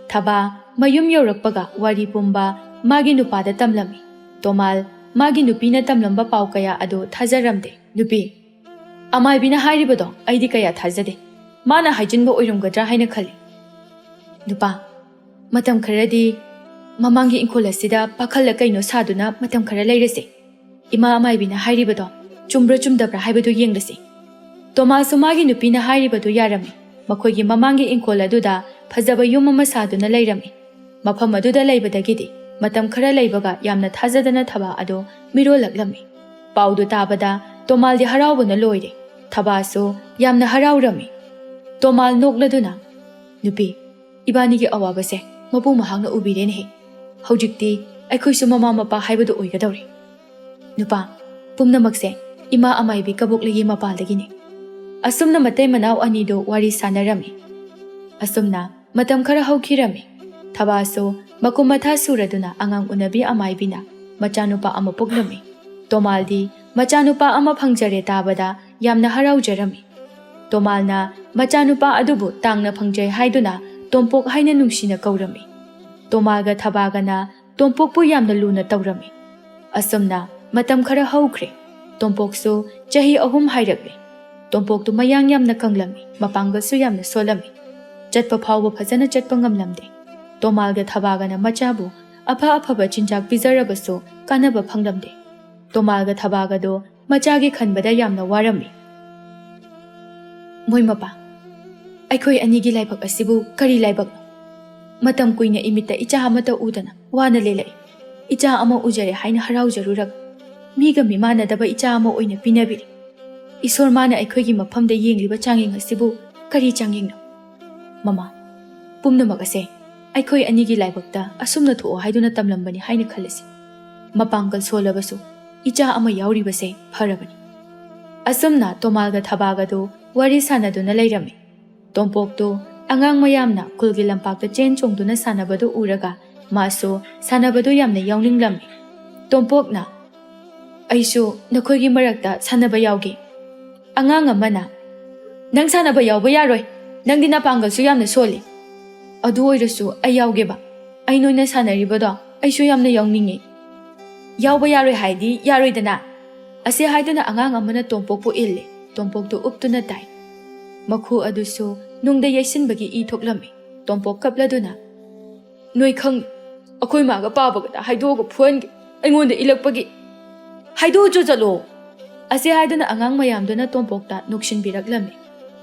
ꯊꯕꯥ ꯃꯌꯨꯝ ꯌꯧꯔꯛꯄꯒ ꯋꯥꯔꯤ ꯄꯨꯝꯕ ꯃꯥꯒꯤ ꯅꯨꯄꯥꯗ ꯇꯝꯂꯝꯃꯤ꯫ ꯇꯣꯃꯥꯜ ꯃꯥꯒꯤ ꯅꯨꯄꯤꯅ ꯇꯝꯂꯝꯕ ꯄꯥꯎ ꯀꯌꯥ ꯑꯗꯨ ꯊꯥꯖꯔꯝꯗꯦ꯫ "ꯅꯨꯄꯤ, ꯑꯃꯥꯏꯕꯤꯅ ꯍꯥꯏꯔꯤꯕꯗꯣ ꯑꯩꯗꯤ ꯀꯌꯥ ꯊꯥꯖꯗꯦ꯫ ꯃꯥꯅ ꯍꯥꯏꯖꯤꯟꯕ ꯑꯣꯏꯔꯝꯒꯗ꯭ꯔꯥ ꯍꯥꯏꯅ ꯈꯜꯂꯤ꯫" "ꯅꯨꯄꯥ, ꯃꯇꯝ ꯈꯔꯗꯤ ꯃꯃꯥꯡꯒꯤ ꯏꯪꯈꯣꯜ ꯑꯁꯤꯗ ꯄꯥꯈꯜꯂ ꯀꯩꯅꯣ ꯁꯥꯗꯨꯅ ꯃꯇꯝ ꯈꯔ ꯂꯩꯔꯁꯦ꯫ ꯏꯃꯥ ꯑꯃꯥꯏꯕꯤꯅ ꯍꯥꯏꯔꯤꯕꯗꯣ ꯆꯨꯝꯕ꯭ꯔꯥ ꯆꯨꯝꯗꯕ꯭ꯔꯥ ꯍꯥꯏꯕꯗꯨ ꯌꯦꯡꯂꯁꯤ꯫" ꯇꯣꯃꯥꯁꯁꯨ ꯃꯥꯒꯤ ꯅꯨꯄꯤꯅ ꯍꯥꯏꯔꯤꯕꯗꯨ ꯌꯥꯔꯝꯃꯤ꯫ ꯃꯈꯣꯏꯒꯤ ꯃꯃꯥꯡꯒꯤ ꯏꯪꯈꯣꯜ ꯑꯗꯨꯗ ꯐꯖꯕ ꯌꯨꯝ ꯑꯃ ꯁꯥꯗꯨꯅ ꯂꯩꯔꯝꯃꯤ꯫ ꯃꯐꯝ ꯑꯗꯨꯗ ꯂꯩꯕꯗꯒꯤꯗꯤ ꯃꯇꯝ ꯈꯔ ꯂꯩꯕꯒ ꯌꯥꯝꯅ ꯊꯥꯖꯗꯅ ꯊꯕꯥ ꯑꯗꯨ ꯃꯤꯔꯣꯜꯂꯛꯂꯝꯃꯤ꯫ ꯄꯥꯎꯗꯨ ꯇꯥꯕꯗ ꯇꯣꯃꯥꯜꯗꯤ ꯍꯔꯥꯎꯕꯅ ꯂꯣꯏꯔꯦ꯫ ꯊꯕꯥꯁꯨ ꯌꯥꯝꯅ ꯍꯔꯥꯎꯔꯝꯃꯤ꯫ ꯇꯣꯃꯥꯜ ꯅꯣꯛꯂꯗꯨꯅ, "ꯅꯨꯄꯤ, ꯏꯕꯥꯅꯤꯒꯤ ꯑꯋꯥꯕꯁꯦ ꯃꯄꯨ ꯃꯍꯥꯛꯅ ꯎꯕꯤꯔꯦꯅꯦꯍꯦ꯫ ꯍꯧꯖꯤꯛꯇꯤ ꯑꯩꯈꯣꯏꯁꯨ ꯃꯃꯥ ꯃꯄꯥ ꯍꯥꯏꯕꯗꯨ ꯑꯣꯏꯒꯗꯧꯔꯦ꯫ ꯅꯨꯄꯥ, ꯄꯨꯝꯅꯃꯛꯁꯦ ꯏꯃꯥ ꯑꯃꯥꯏꯕꯤ ꯀꯕꯣꯛꯂꯩꯒꯤ ꯃꯄꯥꯜꯗꯒꯤꯅꯤ꯫" ꯑꯁꯨꯝꯅ ꯃꯇꯩ ꯃꯅꯥꯎ ꯑꯅꯤꯗꯨ ꯋꯥꯔꯤ ꯁꯥꯟꯅꯔꯝꯃꯤ꯫ ꯑꯁꯨꯝꯅ ꯃꯇꯝ ꯈꯔ ꯍꯧꯈꯤꯔꯝꯃꯤ꯫ ꯊꯕꯥꯁꯨ ꯃꯀꯨꯝ ꯃꯊꯥ ꯁꯨꯔꯗꯨꯅ ꯑꯉꯥꯡ ꯎꯅꯕꯤ ꯑꯃꯥꯏꯕꯤꯅ ꯃꯆꯥꯅꯨꯄꯥ ꯑꯃ ꯄꯣꯛꯂꯝꯃꯤ꯫ ꯇꯣꯃꯥꯜꯗꯤ ꯃꯆꯥꯅꯨꯄꯥ ꯑꯃ ꯐꯪꯖꯔꯦ ꯇꯥꯕꯗ ꯌꯥꯝꯅ ꯍꯔꯥꯎꯖꯔꯝꯃꯤ꯫ ꯇꯣꯃꯥꯜꯅ ꯃꯆꯥꯅꯨꯄꯥ ꯑꯗꯨꯕꯨ ꯇꯥꯡꯅ ꯐꯪꯖꯩ ꯍꯥꯏꯗꯨꯅ ꯇꯣꯝꯄꯣꯛ ꯍꯥꯏꯅ ꯅꯨꯡꯁꯤꯅ ꯀꯧꯔꯝꯃꯤ꯫ ꯇꯣꯃꯥꯜꯒ ꯊꯕꯥꯒꯅ ꯇꯣꯝꯄꯣꯛꯄꯨ ꯌꯥꯝꯅ ꯂꯨꯅ ꯇꯧꯔꯝꯃꯤ꯫ ꯑꯁꯨꯝꯅ ꯃꯇꯝ ꯈꯔ ꯍꯧꯈ꯭ꯔꯦ꯫ ꯇꯣꯝꯄꯣꯛꯁꯨ ꯆꯍꯤ ꯑꯍꯨꯝ ꯍꯥꯏꯔꯛꯂꯦ꯫ ꯇꯣꯝꯄꯣꯛꯇꯨ ꯃꯌꯥꯡ ꯌꯥꯝꯅ ꯀꯪꯂꯝꯃꯤ, ꯃꯄꯥꯡꯒꯜꯁꯨ ꯌꯥꯝꯅ ꯁꯣꯜꯂꯝꯃꯤ꯫ ꯆꯠꯄ ꯐꯥꯎꯕ ꯐꯖꯅ ꯆꯠꯄ ꯉꯝꯂꯝꯗꯦ꯫ ꯇꯣꯃꯥꯜꯒ ꯊꯕꯥꯒꯅ ꯃꯆꯥꯕꯨ ꯑꯐ ꯑꯐꯕ ꯆꯤꯟꯖꯥꯛ ꯄꯤꯖꯔꯕꯁꯨ ꯀꯥꯟꯅꯕ ꯐꯪꯂꯝꯗꯦ꯫ ꯇꯣꯃꯥꯜꯒ ꯊꯕꯥꯒꯗꯣ ꯃꯆꯥꯒꯤ ꯈꯟꯕꯗ ꯌꯥꯝꯅ ꯋꯥꯔꯝꯃꯤ꯫ "ꯃꯣꯏ ꯃꯄꯥ, ꯑꯩꯈꯣꯏ ꯑꯅꯤꯒꯤ ꯂꯥꯏꯕꯛ ꯑꯁꯤꯕꯨ ꯀꯔꯤ ꯂꯥꯏꯕꯛꯅꯣ? ꯃꯇꯝ ꯀꯨꯏꯅ ꯏꯃꯤꯠꯇ ꯏꯆꯥ ꯑꯃꯠꯇ ꯎꯗꯅ ꯋꯥꯅ ꯂꯦꯜꯂꯛꯏ꯫ ꯏꯆꯥ ꯑꯃ ꯎꯖꯔꯦ ꯍꯥꯏꯅ ꯍꯔꯥꯎꯖꯔꯨꯔꯒ ꯃꯤꯒ ꯃꯤꯃꯥꯟꯅꯗꯕ ꯏꯆꯥ ꯑꯃ ꯑꯣꯏꯅ ꯄꯤꯅꯕꯤꯔꯦ꯫ ꯏꯁꯣꯔ ꯃꯥꯅ ꯑꯩꯈꯣꯏꯒꯤ ꯃꯐꯝꯗ ꯌꯦꯡꯂꯤꯕ ꯆꯥꯡꯌꯦꯡ ꯑꯁꯤꯕꯨ ꯀꯔꯤ ꯆꯥꯡꯌꯦꯡꯅꯣ? ꯃꯃꯥ, ꯄꯨꯝꯅꯃꯛ ꯑꯁꯦ ꯑꯩꯈꯣꯏ ꯑꯅꯤꯒꯤ ꯂꯥꯏꯕꯛꯇ ꯑꯁꯨꯝꯅ ꯊꯣꯛꯑꯣ ꯍꯥꯏꯗꯨꯅ ꯇꯝꯂꯝꯕꯅꯤ ꯍꯥꯏꯅ ꯈꯜꯂꯁꯤ꯫ ꯃꯄꯥꯡꯒꯜ ꯁꯣꯜꯂꯕꯁꯨ ꯏꯆꯥ ꯑꯃ ꯌꯥꯎꯔꯤꯕꯁꯦ ꯐꯔꯕꯅꯤ꯫" ꯑꯁꯨꯝꯅ ꯇꯣꯃꯥꯜꯒ ꯊꯕꯥꯒꯗꯨ ꯋꯥꯔꯤ ꯁꯥꯟꯅꯗꯨꯅ ꯂꯩꯔꯝꯃꯤ꯫ ꯇꯣꯝꯄꯣꯛꯇꯨ ꯑꯉꯥꯡ ꯃꯌꯥꯝꯅ ꯈꯨꯜꯒꯤ ꯂꯝꯄꯥꯛꯇ ꯆꯦꯟ ꯆꯣꯡꯗꯨꯅ ꯁꯥꯟꯅꯕꯗꯨ ꯎꯔꯒ ꯃꯥꯁꯨ ꯁꯥꯟꯅꯕꯗꯨ ꯌꯥꯝꯅ ꯌꯥꯎꯅꯤꯡꯂꯝꯃꯤ꯫ ꯇꯣꯝꯄꯣꯛꯅ, "ꯑꯩꯁꯨ ꯅꯈꯣꯏꯒꯤ ꯃꯔꯛꯇ ꯁꯥꯟꯅꯕ ꯌꯥꯎꯒꯦ꯫" ꯑꯉꯥꯡ ꯑꯃꯅ, "ꯅꯪ ꯁꯥꯟꯅꯕ ꯌꯥꯎꯕ ꯌꯥꯔꯣꯏ, ꯅꯪꯗꯤ ꯅꯄꯥꯡꯒꯜꯁꯨ ꯌꯥꯝꯅ ꯁꯣꯜꯂꯤ꯫ ꯑꯗꯨ ꯑꯣꯏꯔꯁꯨ ꯑꯩ ꯌꯥꯎꯒꯦꯕ, ꯑꯩ ꯅꯣꯏꯅ ꯁꯥꯟꯅꯔꯤꯕꯗꯣ ꯑꯩꯁꯨ ꯌꯥꯝꯅ ꯌꯥꯎꯅꯤꯡꯉꯤ꯫ ꯌꯥꯎꯕ ꯌꯥꯔꯣꯏ ꯍꯥꯏꯗꯤ ꯌꯥꯔꯣꯏꯗꯅ"꯫ ꯑꯁꯤ ꯍꯥꯏꯗꯨꯅ ꯑꯉꯥꯡ ꯑꯃꯅ ꯇꯣꯝꯄꯣꯛꯄꯨ ꯏꯜꯂꯦ꯫ ꯇꯣꯝꯄꯣꯛꯇꯨ ꯎꯞꯇꯨꯅ ꯇꯥꯏ꯫ ꯃꯈꯨ ꯑꯗꯨꯁꯨ ꯅꯨꯡꯗ ꯌꯩꯁꯤꯟꯕꯒꯤ ꯏ ꯊꯣꯛꯂꯝꯃꯤ꯫ ꯇꯣꯝꯄꯣꯛ ꯀꯞꯂꯗꯨꯅ, "ꯅꯣꯏ ꯈꯪ, ꯑꯩꯈꯣꯏ ꯃꯥꯒ ꯄꯥꯕꯒꯗ ꯍꯥꯏꯗꯣꯛꯑꯒ ꯐꯨꯍꯟꯒꯦ, ꯑꯩꯉꯣꯟꯗ ꯏꯜꯂꯛꯄꯒꯤ꯫ ꯍꯥꯏꯗꯣꯛꯑꯁꯨ ꯆꯠꯂꯣ"꯫ ꯑꯁꯤ ꯍꯥꯏꯗꯨꯅ ꯑꯉꯥꯡ ꯃꯌꯥꯝꯗꯨꯅ ꯇꯣꯝꯄꯣꯛꯇ ꯅꯣꯛꯁꯤꯟꯕꯤꯔꯛꯂꯝꯃꯤ꯫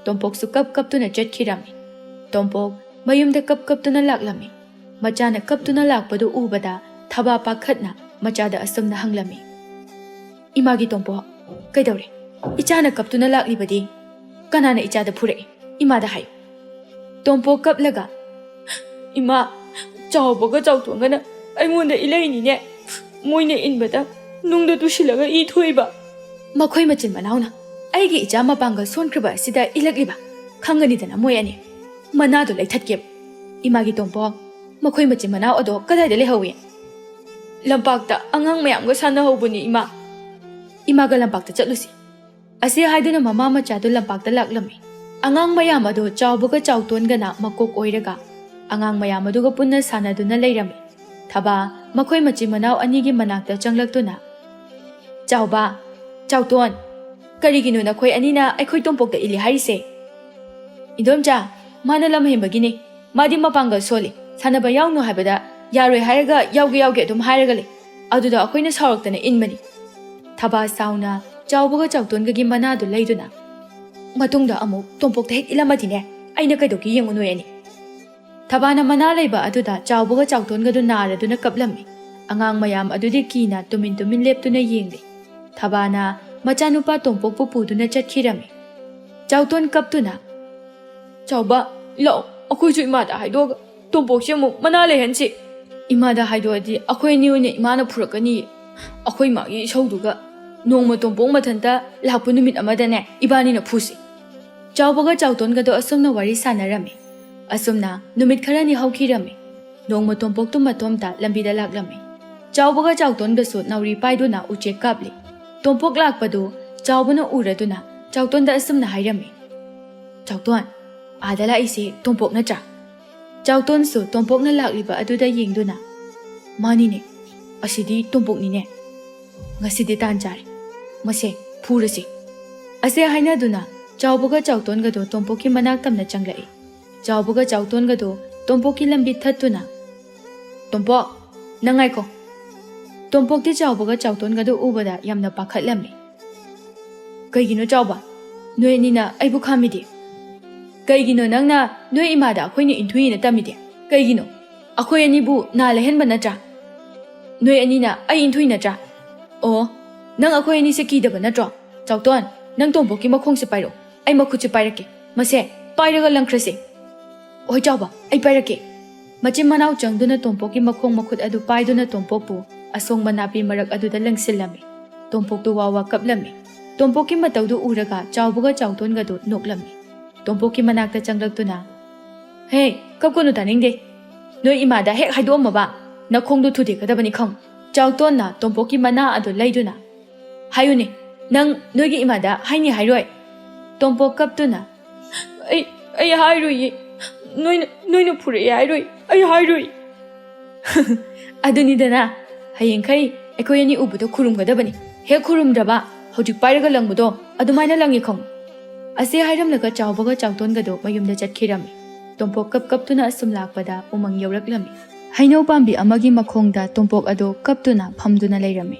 ꯇꯣꯝꯄꯣꯛꯁꯨ ꯀꯞ ꯀꯞꯇꯨꯅ ꯆꯠꯈꯤꯔꯝꯃꯤ꯫ ꯇꯣꯝꯄꯣꯛ ꯃꯌꯨꯝꯗ ꯀꯞ ꯀꯞꯇꯨꯅ ꯂꯥꯛꯂꯝꯃꯤ꯫ ꯃꯆꯥꯅ ꯀꯞꯇꯨꯅ ꯂꯥꯛꯄꯗꯨ ꯎꯕꯗ ꯊꯕꯥ ꯄꯥꯈꯠꯅ ꯃꯆꯥꯗ ꯑꯁꯨꯝꯅ ꯍꯪꯂꯝꯃꯤ, "ꯏꯃꯥꯒꯤ ꯇꯣꯝꯄꯣꯛ, ꯀꯩꯗꯧꯔꯦ? ꯏꯆꯥꯅ ꯀꯞꯇꯨꯅ ꯂꯥꯛꯂꯤꯕꯗꯤ? ꯀꯅꯥꯅ ꯏꯆꯥꯗ ꯐꯨꯔꯛꯏ? ꯏꯃꯥꯗ ꯍꯥꯏꯌꯨ"꯫ ꯇꯣꯝꯄꯣꯛ ꯀꯞꯂꯒ, "ꯏꯃꯥ, ꯆꯥꯎꯕꯒ ꯆꯥꯎꯊꯣꯟꯒꯅ ꯑꯩꯉꯣꯟꯗ ꯏꯂꯩꯅꯤꯅꯦ꯫ ꯃꯣꯏꯅ ꯏꯟꯕꯗ ꯅꯨꯡꯗ ꯇꯨꯁꯤꯜꯂꯒ ꯏ ꯊꯣꯛꯏꯕ"꯫ ꯃꯈꯣꯏ ꯃꯆꯤꯟ ꯃꯅꯥꯎꯅ, "ꯑꯩꯒꯤ ꯏꯆꯥ ꯃꯄꯥꯡꯒꯜ ꯁꯣꯟꯈ꯭ꯔꯕ ꯑꯁꯤꯗ ꯏꯜꯂꯛꯂꯤꯕ? ꯈꯪꯒꯅꯤꯗꯅ ꯃꯣꯏ ꯑꯅꯤ꯫ ꯃꯅꯥꯗꯣ ꯂꯩꯊꯠꯀꯦꯕ"꯫ "ꯏꯃꯥꯒꯤ ꯇꯣꯝꯄꯣꯛ, ꯃꯈꯣꯏ ꯃꯆꯤꯟ ꯃꯅꯥꯎ ꯑꯗꯣ ꯀꯗꯥꯏꯗ ꯂꯩꯍꯧꯏ?" "ꯂꯝꯄꯥꯛꯇ ꯑꯉꯥꯡ ꯃꯌꯥꯝꯒ ꯁꯥꯟꯅꯍꯧꯕꯅꯤ, ꯏꯃꯥ"꯫ "ꯏꯃꯥꯒ ꯂꯝꯄꯥꯛꯇ ꯆꯠꯂꯨꯁꯤ"꯫ ꯑꯁꯤ ꯍꯥꯏꯗꯨꯅ ꯃꯃꯥ ꯃꯆꯥꯗꯨ ꯂꯝꯄꯥꯛꯇ ꯂꯥꯛꯂꯝꯃꯤ꯫ ꯑꯉꯥꯡ ꯃꯌꯥꯝ ꯑꯗꯨ ꯆꯥꯎꯕꯒ ꯆꯥꯎꯇꯣꯟꯒꯅ ꯃꯀꯣꯛ ꯑꯣꯏꯔꯒ ꯑꯉꯥꯡ ꯃꯌꯥꯝ ꯑꯗꯨꯒ ꯄꯨꯟꯅ ꯁꯥꯟꯅꯗꯨꯅ ꯂꯩꯔꯝꯃꯤ꯫ ꯊꯕꯥ ꯃꯈꯣꯏ ꯃꯆꯤꯟ ꯃꯅꯥꯎ ꯑꯅꯤꯒꯤ ꯃꯅꯥꯛꯇ ꯆꯪꯂꯛꯇꯨꯅ, "ꯆꯥꯎꯕ, ꯆꯥꯎꯇꯣꯟ, ꯀꯔꯤꯒꯤꯅꯣ ꯅꯈꯣꯏ ꯑꯅꯤꯅ ꯑꯩꯈꯣꯏ ꯇꯣꯝꯄꯣꯛꯇ ꯏꯜꯂꯤ ꯍꯥꯏꯔꯤꯁꯦ?" "ꯏꯟꯗꯣꯝꯆꯥ, ꯃꯥꯅ ꯂꯝ ꯍꯦꯟꯕꯒꯤꯅꯤ꯫ ꯃꯥꯗꯤ ꯃꯄꯥꯡꯒꯜ ꯁꯣꯜꯂꯤ꯫ ꯁꯥꯟꯅꯕ ꯌꯥꯎꯅꯨ ꯍꯥꯏꯕꯗ ꯌꯥꯔꯣꯏ ꯍꯥꯏꯔꯒ ꯌꯥꯎꯒꯦ ꯌꯥꯎꯒꯦ ꯑꯗꯨꯝ ꯍꯥꯏꯔꯒ ꯂꯩ꯫ ꯑꯗꯨꯗ ꯑꯩꯈꯣꯏꯅ ꯁꯥꯎꯔꯛꯇꯅ ꯏꯟꯕꯅꯤ"꯫ ꯊꯕꯥ ꯁꯥꯎꯅ ꯆꯥꯎꯕꯒ ꯆꯥꯎꯇꯣꯟꯒꯒꯤ ꯃꯅꯥꯗꯨ ꯂꯩꯗꯨꯅ, "ꯃꯇꯨꯡꯗ ꯑꯃꯨꯛ ꯇꯣꯝꯄꯣꯛꯇ ꯍꯦꯛ ꯏꯜꯂꯝꯃꯗꯤꯅꯦ, ꯑꯩꯅ ꯀꯩꯗꯧꯒꯦ ꯌꯦꯡꯉꯨ ꯅꯣꯏ ꯑꯅꯤ"꯫ ꯊꯕꯥꯅ ꯃꯅꯥ ꯂꯩꯕ ꯑꯗꯨꯗ ꯆꯥꯎꯕꯒ ꯆꯥꯎꯇꯣꯟꯒꯗꯨ ꯅꯥꯔꯗꯨꯅ ꯀꯞꯂꯝꯃꯤ꯫ ꯑꯉꯥꯡ ꯃꯌꯥꯝ ꯑꯗꯨꯗꯤ ꯀꯤꯅ ꯇꯨꯃꯤꯟ ꯇꯨꯃꯤꯟ ꯂꯦꯞꯇꯨꯅ ꯌꯦꯡꯂꯤ꯫ ꯊꯕꯥꯅ ꯃꯆꯥꯅꯨꯄꯥ ꯇꯣꯝꯄꯣꯛꯄꯨ ꯄꯨꯗꯨꯅ ꯆꯠꯈꯤꯔꯝꯃꯤ꯫ ꯆꯥꯎꯇꯣꯟ ꯀꯞꯇꯨꯅ, "ꯆꯥꯎꯕ, ꯂꯥꯛꯑꯣ, ꯑꯩꯈꯣꯏꯁꯨ ꯏꯃꯥꯗ ꯍꯥꯏꯗꯣꯛꯑꯒ ꯇꯣꯝꯄꯣꯛꯁꯦ ꯑꯃꯨꯛ ꯃꯅꯥ ꯂꯩꯍꯟꯁꯤ꯫ ꯏꯃꯥꯗ ꯍꯥꯏꯗꯣꯛꯑꯗꯤ ꯑꯩꯈꯣꯏ ꯑꯅꯤ ꯑꯣꯏꯅ ꯏꯃꯥꯅ ꯐꯨꯔꯛꯀꯅꯤꯌꯦ꯫ ꯑꯩꯈꯣꯏ ꯃꯥꯒꯤ ꯏꯁꯧꯗꯨꯒ ꯅꯣꯡꯃ ꯇꯣꯝꯄꯣꯛ ꯃꯊꯟꯇ ꯂꯥꯛꯄ ꯅꯨꯃꯤꯠ ꯑꯃꯗꯅꯦ, ꯏꯕꯥꯅꯤꯅ ꯐꯨꯁꯤ"꯫ ꯆꯥꯎꯕꯒ ꯆꯥꯎꯇꯣꯟꯒꯗꯣ ꯑꯁꯨꯝꯅ ꯋꯥꯔꯤ ꯁꯥꯟꯅꯔꯝꯃꯤ꯫ ꯑꯁꯨꯝꯅ ꯅꯨꯃꯤꯠ ꯈꯔꯅꯤ ꯍꯧꯈꯤꯔꯝꯃꯤ꯫ ꯅꯣꯡꯃ ꯇꯣꯝꯄꯣꯛꯇꯨ ꯃꯇꯣꯝꯇ ꯂꯝꯕꯤꯗ ꯂꯥꯛꯂꯝꯃꯤ꯫ ꯆꯥꯎꯕꯒ ꯆꯥꯎꯇꯣꯟꯒꯁꯨ ꯅꯥꯎꯔꯤ ꯄꯥꯏꯗꯨꯅ ꯎꯆꯦꯛ ꯀꯥꯞꯂꯤ꯫ ꯇꯣꯝꯄꯣꯛ ꯂꯥꯛꯄꯗꯨ ꯆꯥꯎꯕꯅ ꯎꯔꯗꯨꯅ, ꯆꯥꯎꯇꯣꯟꯗ ꯑꯁꯨꯝꯅ ꯍꯥꯏꯔꯝꯃꯤ, "ꯆꯥꯎꯇꯣꯟ, ꯑꯥꯗ ꯂꯥꯛꯏꯁꯦ ꯇꯣꯝꯄꯣꯛ ꯅꯠꯇ꯭ꯔꯥ?" ꯆꯥꯎꯇꯣꯟꯁꯨ ꯇꯣꯝꯄꯣꯛꯅ ꯂꯥꯛꯂꯤꯕ ꯑꯗꯨꯗ ꯌꯦꯡꯗꯨꯅ, "ꯃꯥꯅꯤꯅꯦ, ꯑꯁꯤꯗꯤ ꯇꯣꯝꯄꯣꯛꯅꯤꯅꯦ꯫ ꯉꯁꯤꯗꯤ ꯇꯥꯟ ꯆꯥꯔꯦ꯫ ꯃꯁꯦ ꯐꯨꯔꯁꯤ꯫" ꯑꯁꯦ ꯍꯥꯏꯅꯗꯨꯅ ꯆꯥꯎꯕꯒ ꯆꯥꯎꯇꯣꯟꯒꯗꯣ ꯇꯣꯝꯄꯣꯛꯀꯤ ꯃꯅꯥꯛ ꯇꯝꯅ ꯆꯪꯂꯛꯏ꯫ ꯆꯥꯎꯕꯒ ꯆꯥꯎꯇꯣꯟꯒꯗꯣ ꯇꯣꯝꯄꯣꯛꯀꯤ ꯂꯝꯕꯤ ꯊꯠꯇꯨꯅ, "ꯇꯣꯝꯄꯣꯛ, ꯅꯪ ꯉꯥꯏꯈꯣ꯫" ꯇꯣꯝꯄꯣꯛꯇꯤ ꯆꯥꯎꯕꯒ ꯆꯥꯎꯇꯣꯟꯒꯗꯣ ꯎꯕꯗ ꯌꯥꯝꯅ ꯄꯥꯈꯠꯂꯝꯃꯤ꯫ "ꯀꯩꯒꯤꯅꯣ ꯆꯥꯎꯕ? ꯅꯣꯏ ꯑꯅꯤꯅ ꯑꯩꯕꯨ ꯈꯥꯝꯃꯤꯗꯤ? ꯀꯩꯒꯤꯅꯣ ꯅꯪꯅ ꯅꯣꯏ ꯏꯃꯥꯗ ꯑꯩꯈꯣꯏꯅ ꯏꯟꯊꯨꯏꯅ ꯇꯝꯃꯤꯗꯤ? ꯀꯩꯒꯤꯅꯣ? ꯑꯩꯈꯣꯏ ꯑꯅꯤꯕꯨ ꯅꯥ ꯂꯩꯍꯟꯕ ꯅꯠꯇ꯭ꯔꯥ? ꯅꯣꯏ ꯑꯅꯤꯅ ꯑꯩ ꯏꯟꯊꯨꯏ ꯅꯠꯇ꯭ꯔꯥ? ꯑꯣ, ꯅꯪ ꯑꯩꯈꯣꯏ ꯑꯅꯤꯁꯦ ꯀꯤꯗꯕ ꯅꯠꯇ꯭ꯔꯣ? ꯆꯥꯎꯇꯣꯟ, ꯅꯪ ꯇꯣꯝꯄꯣꯛꯀꯤ ꯃꯈꯣꯡꯁꯦ ꯄꯥꯏꯔꯛꯑꯣ꯫ ꯑꯩ ꯃꯈꯨꯠꯁꯦ ꯄꯥꯏꯔꯛꯀꯦ꯫ ꯃꯁꯦ ꯄꯥꯏꯔꯒ ꯂꯪꯈ꯭ꯔꯁꯦ꯫" "ꯍꯣꯏ ꯆꯥꯎꯕ, ꯑꯩ ꯄꯥꯏꯔꯛꯀꯦ꯫" ꯃꯆꯤꯟ ꯃꯅꯥꯎ ꯆꯪꯗꯨꯅ ꯇꯣꯝꯄꯣꯛꯀꯤ ꯃꯈꯣꯡ ꯃꯈꯨꯠ ꯑꯗꯨ ꯄꯥꯏꯗꯨꯅ ꯇꯣꯝꯄꯣꯛꯄꯨ ꯑꯁꯣꯡꯕ ꯅꯥꯄꯤ ꯃꯔꯛ ꯑꯗꯨꯗ ꯂꯪꯁꯤꯜꯂꯝꯃꯤ꯫ ꯇꯣꯝꯄꯣꯛꯇꯨ ꯋꯥ ꯋꯥ ꯀꯞꯂꯝꯃꯤ꯫ ꯇꯣꯝꯄꯣꯛꯀꯤ ꯃꯇꯧꯗꯨ ꯎꯔꯒ ꯆꯥꯎꯕꯒ ꯆꯥꯎꯇꯣꯟꯒꯗꯨ ꯅꯣꯛꯂꯝꯃꯤ꯫ ꯇꯣꯝꯄꯣꯛꯀꯤ ꯃꯅꯥꯛꯇ ꯆꯪꯂꯛꯇꯨꯅ, "ꯍꯦ, ꯀꯞꯀꯅꯨ, ꯇꯥꯅꯤꯡꯗꯦ꯫ ꯅꯣꯏ ꯏꯃꯥꯗ ꯍꯦꯛ ꯍꯥꯏꯗꯣꯛꯑꯝꯃꯕ ꯅꯈꯣꯡꯗꯨ ꯊꯨꯗꯦꯛꯀꯗꯕꯅꯤ ꯈꯪ꯫" ꯆꯥꯎꯇꯣꯟꯅ ꯇꯣꯝꯄꯣꯛꯀꯤ ꯃꯅꯥ ꯑꯗꯨ ꯂꯩꯗꯨꯅ, "ꯍꯥꯏꯌꯨꯅꯦ, ꯅꯪ ꯅꯣꯏꯒꯤ ꯏꯃꯥꯗ ꯍꯥꯏꯅꯤ ꯍꯥꯏꯔꯣꯏ?" ꯇꯣꯝꯄꯣꯛ ꯀꯞꯇꯨꯅ, "ꯑꯩ, ꯑꯩ ꯍꯥꯏꯔꯣꯏꯌꯦ꯫ ꯅꯣꯏꯅ, ꯅꯣꯏꯅ ꯐꯨꯔꯛꯑꯦ ꯍꯥꯏꯔꯣꯏ꯫ ꯑꯩ ꯍꯥꯏꯔꯣꯏ꯫" "ꯑꯗꯨꯅꯤꯗꯅ, ꯍꯌꯦꯡꯈꯩ ꯑꯩꯈꯣꯏ ꯑꯅꯤ ꯎꯕꯗ ꯈꯨꯔꯨꯝꯒꯗꯕꯅꯤ꯫ ꯍꯦꯛ ꯈꯨꯔꯨꯝꯗ꯭ꯔꯕ, ꯍꯧꯖꯤꯛ ꯄꯥꯏꯔꯒ ꯂꯪꯕꯗꯣ ꯑꯗꯨꯃꯥꯏꯅ ꯂꯪꯉꯤ ꯈꯪ꯫" ꯑꯁꯤ ꯍꯥꯏꯔꯝꯂꯒ ꯆꯥꯎꯕꯒ ꯆꯥꯎꯇꯣꯟꯒꯗꯣ ꯃꯌꯨꯝꯗ ꯆꯠꯈꯤꯔꯝꯃꯤ꯫ ꯇꯣꯝꯄꯣꯛ ꯀꯞ ꯀꯞꯇꯨꯅ ꯑꯁꯨꯝ ꯂꯥꯛꯄꯗ ꯎꯃꯪ ꯌꯧꯔꯛꯂꯝꯃꯤ꯫ ꯍꯩꯅꯧ ꯄꯥꯝꯕꯤ ꯑꯃꯒꯤ ꯃꯈꯣꯡꯗ ꯇꯣꯝꯄꯣꯛ ꯑꯗꯣ ꯀꯞꯇꯨꯅ ꯐꯝꯗꯨꯅ ꯂꯩꯔꯝꯃꯤ꯫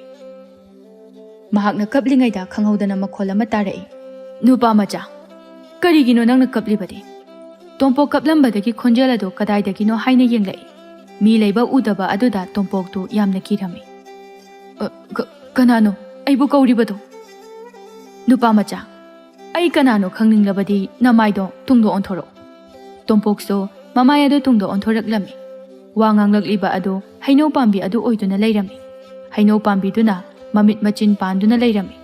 ꯃꯍꯥꯛꯅ ꯀꯞꯂꯤꯉꯩꯗ ꯈꯪꯍꯧꯗꯅ ꯃꯈꯣꯜ ꯑꯃ ꯇꯥꯔꯛꯏ, "ꯅꯨꯄꯥ ꯃꯆꯥ, ꯀꯔꯤꯒꯤꯅꯣ ꯅꯪꯅ ꯀꯞꯂꯤꯕꯗꯤ?" ꯇꯣꯝꯄꯣꯛ ꯀꯞꯂꯝꯕꯗꯒꯤ ꯈꯣꯟꯖꯦꯜ ꯑꯗꯨ ꯀꯗꯥꯏꯗꯒꯤꯅꯣ ꯍꯥꯏꯅ ꯌꯦꯡꯂꯛꯏ꯫ ꯃꯤ ꯂꯩꯕ ꯎꯗꯕ ꯑꯗꯨꯗ ꯇꯣꯝꯄꯣꯛꯇꯨ ꯌꯥꯝꯅ ꯀꯤꯔꯝꯃꯤ꯫ "ꯑ, ꯀ-, ꯀꯅꯥꯅꯣ ꯑꯩꯕꯨ ꯀꯧꯔꯤꯕꯗꯣ?" "ꯅꯨꯄꯥ ꯃꯆꯥ, ꯑꯩ ꯀꯅꯥꯅꯣ ꯈꯪꯅꯤꯡꯂꯕꯗꯤ ꯅꯃꯥꯏꯗꯣ ꯇꯨꯡꯗ ꯑꯣꯟꯊꯣꯔꯛꯎ꯫" ꯇꯣꯝꯄꯣꯛꯁꯨ ꯃꯃꯥꯏ ꯑꯗꯨ ꯇꯨꯡꯗ ꯑꯣꯟꯊꯣꯔꯛꯂꯝꯃꯤ꯫ ꯋꯥ ꯉꯥꯡꯂꯛꯂꯤꯕ ꯑꯗꯨ ꯍꯩꯅꯧ ꯄꯥꯝꯕꯤ ꯑꯗꯨ ꯑꯣꯏꯗꯨꯅ ꯂꯩꯔꯝꯃꯤ꯫ ꯍꯩꯅꯧ ꯄꯥꯝꯕꯤꯗꯨꯅ ꯃꯃꯤꯠ ꯃꯆꯤꯟ ꯄꯥꯟꯗꯨꯅ ꯂꯩꯔꯝꯃꯤ꯫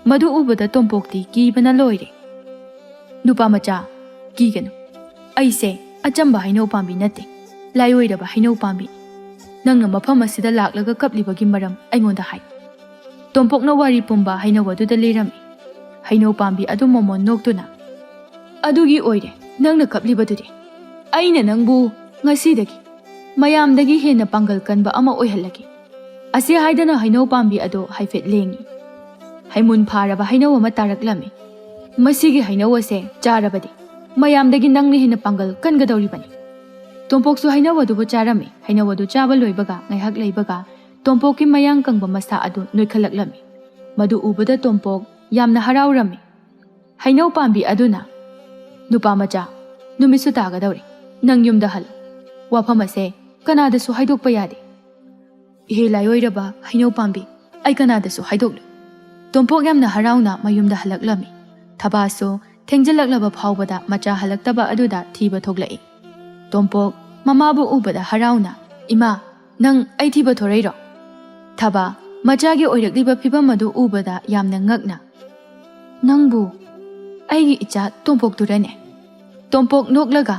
ꯃꯗꯨ ꯎꯕꯗ ꯇꯣꯝꯄꯣꯛꯇꯤ ꯀꯤꯕꯅ ꯂꯣꯏꯔꯦ꯫ "ꯅꯨꯄꯥ ꯃꯆꯥ, ꯀꯤꯒꯅꯨ꯫ ꯑꯩꯁꯦ ꯑꯆꯝꯕ ꯍꯩꯅꯧ ꯄꯥꯝꯕꯤ ꯅꯠꯇꯦ, ꯂꯥꯏꯑꯣꯏꯔꯕ ꯍꯩꯅꯧ ꯄꯥꯝꯕꯤꯅꯤ꯫ ꯅꯪꯅ ꯃꯐꯝ ꯑꯁꯤꯗ ꯂꯥꯛꯂꯒ ꯀꯞꯂꯤꯕꯒꯤ ꯃꯔꯝ ꯑꯩꯉꯣꯟꯗ ꯍꯥꯏ꯫" ꯇꯣꯝꯄꯣꯛꯅ ꯋꯥꯔꯤ ꯄꯨꯝꯕ ꯍꯩꯅꯧ ꯑꯗꯨꯗ ꯂꯤꯔꯝꯃꯤ꯫ ꯍꯩꯅꯧ ꯄꯥꯝꯕꯤ ꯑꯗꯨ ꯃꯣꯃꯣꯟ ꯅꯣꯛꯇꯨꯅ, "ꯑꯗꯨꯒꯤ ꯑꯣꯏꯔꯦ ꯅꯪꯅ ꯀꯞꯂꯤꯕꯗꯨꯗꯤ꯫ ꯑꯩꯅ ꯅꯪꯕꯨ ꯉꯁꯤꯗꯒꯤ ꯃꯌꯥꯝꯗꯒꯤ ꯍꯦꯟꯅ ꯄꯥꯡꯒꯜ ꯀꯟꯕ ꯑꯃ ꯑꯣꯏꯍꯜꯂꯒꯦ"꯫ ꯑꯁꯤ ꯍꯥꯏꯗꯅ ꯍꯩꯅꯧ ꯄꯥꯝꯕꯤ ꯑꯗꯨ ꯍꯥꯏꯐꯦꯠ ꯂꯦꯡꯉꯤ꯫ ꯍꯩꯃꯨꯟ ꯐꯥꯔꯕ ꯍꯩꯅꯧ ꯑꯃ ꯇꯥꯔꯛꯂꯝꯃꯤ꯫ "ꯃꯁꯤꯒꯤ ꯍꯩꯅꯧ ꯑꯁꯦ ꯆꯥꯔꯕꯗꯤ ꯃꯌꯥꯝꯗꯒꯤ ꯅꯪꯅ ꯍꯦꯟꯅ ꯄꯥꯡꯒꯜ ꯀꯟꯒꯗꯧꯔꯤꯕꯅꯤ"꯫ ꯇꯣꯝꯄꯣꯛꯁꯨ ꯍꯩꯅꯧ ꯑꯗꯨꯕꯨ ꯆꯥꯔꯝꯃꯤ꯫ ꯍꯩꯅꯧ ꯑꯗꯨ ꯆꯥꯕ ꯂꯣꯏꯕꯒ ꯉꯥꯏꯍꯥꯛ ꯂꯩꯕꯒ ꯇꯣꯝꯄꯣꯛꯀꯤ ꯃꯌꯥꯡ ꯀꯪꯕ ꯃꯁꯥ ꯑꯗꯨ ꯅꯣꯏꯈꯠꯂꯛꯂꯝꯃꯤ꯫ ꯃꯗꯨ ꯎꯕꯗ ꯇꯣꯝꯄꯣꯛ ꯌꯥꯝꯅ ꯍꯔꯥꯎꯔꯝꯃꯤ꯫ ꯍꯩꯅꯧ ꯄꯥꯝꯕꯤ ꯑꯗꯨꯅ, "ꯅꯨꯄꯥ ꯃꯆꯥ, ꯅꯨꯃꯤꯠꯁꯨ ꯇꯥꯒꯗꯧꯔꯦ꯫ ꯅꯪ ꯌꯨꯝꯗ ꯍꯜꯂꯨ꯫ ꯋꯥꯐꯝ ꯑꯁꯦ ꯀꯅꯥꯗꯁꯨ ꯍꯥꯏꯗꯣꯛꯄ ꯌꯥꯗꯦ"꯫ "ꯏꯍꯦ ꯂꯥꯏꯑꯣꯏꯔꯕ ꯍꯩꯅꯧ ꯄꯥꯝꯕꯤ, ꯑꯩ ꯀꯅꯥꯗꯁꯨ ꯍꯥꯏꯗꯣꯛꯂꯣꯏ"꯫ ꯇꯣꯝꯄꯣꯛ ꯌꯥꯝꯅ ꯍꯔꯥꯎꯅ ꯃꯌꯨꯝꯗ ꯍꯜꯂꯛꯂꯝꯃꯤ꯫ ꯊꯕꯥꯁꯨ ꯊꯦꯡꯖꯤꯜꯂꯛꯂꯕ ꯐꯥꯎꯕꯗ ꯃꯆꯥ ꯍꯜꯂꯛꯇꯕ ꯑꯗꯨꯗ ꯊꯤꯕ ꯊꯣꯛꯂꯛꯏ꯫ ꯇꯣꯝꯄꯣꯛ ꯃꯃꯥꯕꯨ ꯎꯕꯗ ꯍꯔꯥꯎꯅ, "ꯏꯃꯥ, ꯅꯪ ꯑꯩ ꯊꯤꯕ ꯊꯣꯔꯛꯏꯔꯣ?" ꯊꯕꯥ ꯃꯆꯥꯒꯤ ꯑꯣꯏꯔꯛꯂꯤꯕ ꯐꯤꯕꯝ ꯑꯗꯨ ꯎꯕꯗ ꯌꯥꯝꯅ ꯉꯛꯅ, "ꯅꯪꯕꯨ ꯑꯩꯒꯤ ꯏꯆꯥ ꯇꯣꯝꯄꯣꯛꯇꯨꯔꯅꯦ?" ꯇꯣꯝꯄꯣꯛ ꯅꯣꯛꯂꯒ,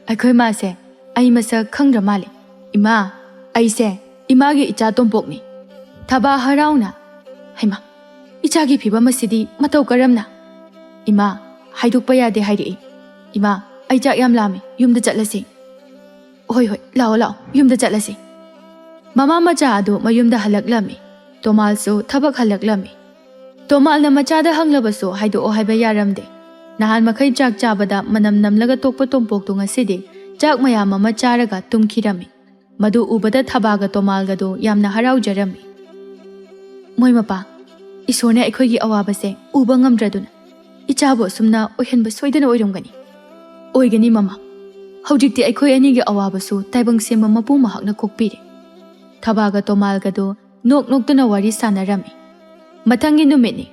"ꯑꯩꯈꯣꯏ ꯃꯥꯁꯦ ꯑꯩ ꯃꯁꯛ ꯈꯪꯗ꯭ꯔ ꯃꯥꯜꯂꯦ꯫ ꯏꯃꯥ, ꯑꯩꯁꯦ ꯏꯃꯥꯒꯤ ꯏꯆꯥ ꯇꯣꯝꯄꯣꯛꯅꯤ"꯫ ꯊꯕꯥ ꯍꯔꯥꯎꯅ, "ꯍꯩꯃꯥ, ꯏꯆꯥꯒꯤ ꯐꯤꯕꯝ ꯑꯁꯤꯗꯤ ꯃꯇꯧ ꯀꯔꯝꯅ? ꯏꯃꯥ, ꯍꯥꯏꯗꯣꯛꯄ ꯌꯥꯗꯦ ꯍꯥꯏꯔꯛꯏ꯫ ꯏꯃꯥ, ꯑꯩ ꯆꯥꯛ ꯌꯥꯝ ꯂꯥꯝꯃꯤ, ꯌꯨꯝꯗ ꯆꯠꯂꯁꯤ"꯫ "ꯍꯣꯏ, ꯍꯣꯏ, ꯂꯥꯛꯑꯣ, ꯂꯥꯛꯑꯣ, ꯌꯨꯝꯗ ꯆꯠꯂꯁꯤ"꯫ ꯃꯃꯥ ꯃꯆꯥ ꯑꯗꯨ ꯃꯌꯨꯝꯗ ꯍꯜꯂꯛꯂꯝꯃꯤ꯫ ꯇꯣꯃꯥꯜꯁꯨ ꯊꯕꯛ ꯍꯜꯂꯛꯂꯝꯃꯤ꯫ ꯇꯣꯃꯥꯜꯅ ꯃꯆꯥꯗ ꯍꯪꯂꯕꯁꯨ ꯍꯥꯏꯗꯣꯛꯑꯣ ꯍꯥꯏꯕ ꯌꯥꯔꯝꯗꯦ꯫ ꯅꯍꯥꯟ ꯃꯈꯩ ꯆꯥꯛ ꯆꯥꯕꯗ ꯃꯅꯝ ꯅꯝꯂꯒ ꯇꯣꯛꯄ ꯇꯣꯝꯄꯣꯛꯇꯨ ꯉꯁꯤꯗꯤ ꯆꯥꯛ ꯃꯌꯥꯝ ꯑꯃ ꯆꯥꯔꯒ ꯇꯨꯝꯈꯤꯔꯝꯃꯤ꯫ ꯃꯗꯨ ꯎꯕꯗ ꯊꯕꯥꯒ ꯇꯣꯃꯥꯜꯒꯗꯨ ꯌꯥꯝꯅ ꯍꯔꯥꯎꯖꯔꯝꯃꯤ꯫ "ꯃꯣꯏ ꯃꯄꯥ, ꯏꯁꯣꯔꯅ ꯑꯩꯈꯣꯏꯒꯤ ꯑꯋꯥꯕꯁꯦ ꯎꯕ ꯉꯝꯗ꯭ꯔꯗꯨꯅ ꯏꯆꯥꯕꯨ ꯑꯁꯨꯝꯅ ꯑꯣꯏꯍꯟꯕ ꯁꯣꯏꯗꯅ ꯑꯣꯏꯔꯝꯒꯅꯤ"꯫ "ꯑꯣꯏꯒꯅꯤ ꯃꯃꯥ꯫ ꯍꯧꯖꯤꯛꯇꯤ ꯑꯩꯈꯣꯏ ꯑꯅꯤꯒꯤ ꯑꯋꯥꯕꯁꯨ ꯇꯥꯏꯕꯪ ꯁꯦꯝꯕ ꯃꯄꯨ ꯃꯍꯥꯛꯅ ꯀꯣꯛꯄꯤꯔꯦ"꯫ ꯊꯕꯥꯒ ꯇꯣꯃꯥꯜꯒꯗꯨ ꯅꯣꯛ ꯅꯣꯛꯇꯨꯅ ꯋꯥꯔꯤ ꯁꯥꯟꯅꯔꯝꯃꯤ꯫ ꯃꯊꯪꯒꯤ ꯅꯨꯃꯤꯠꯅꯤ꯫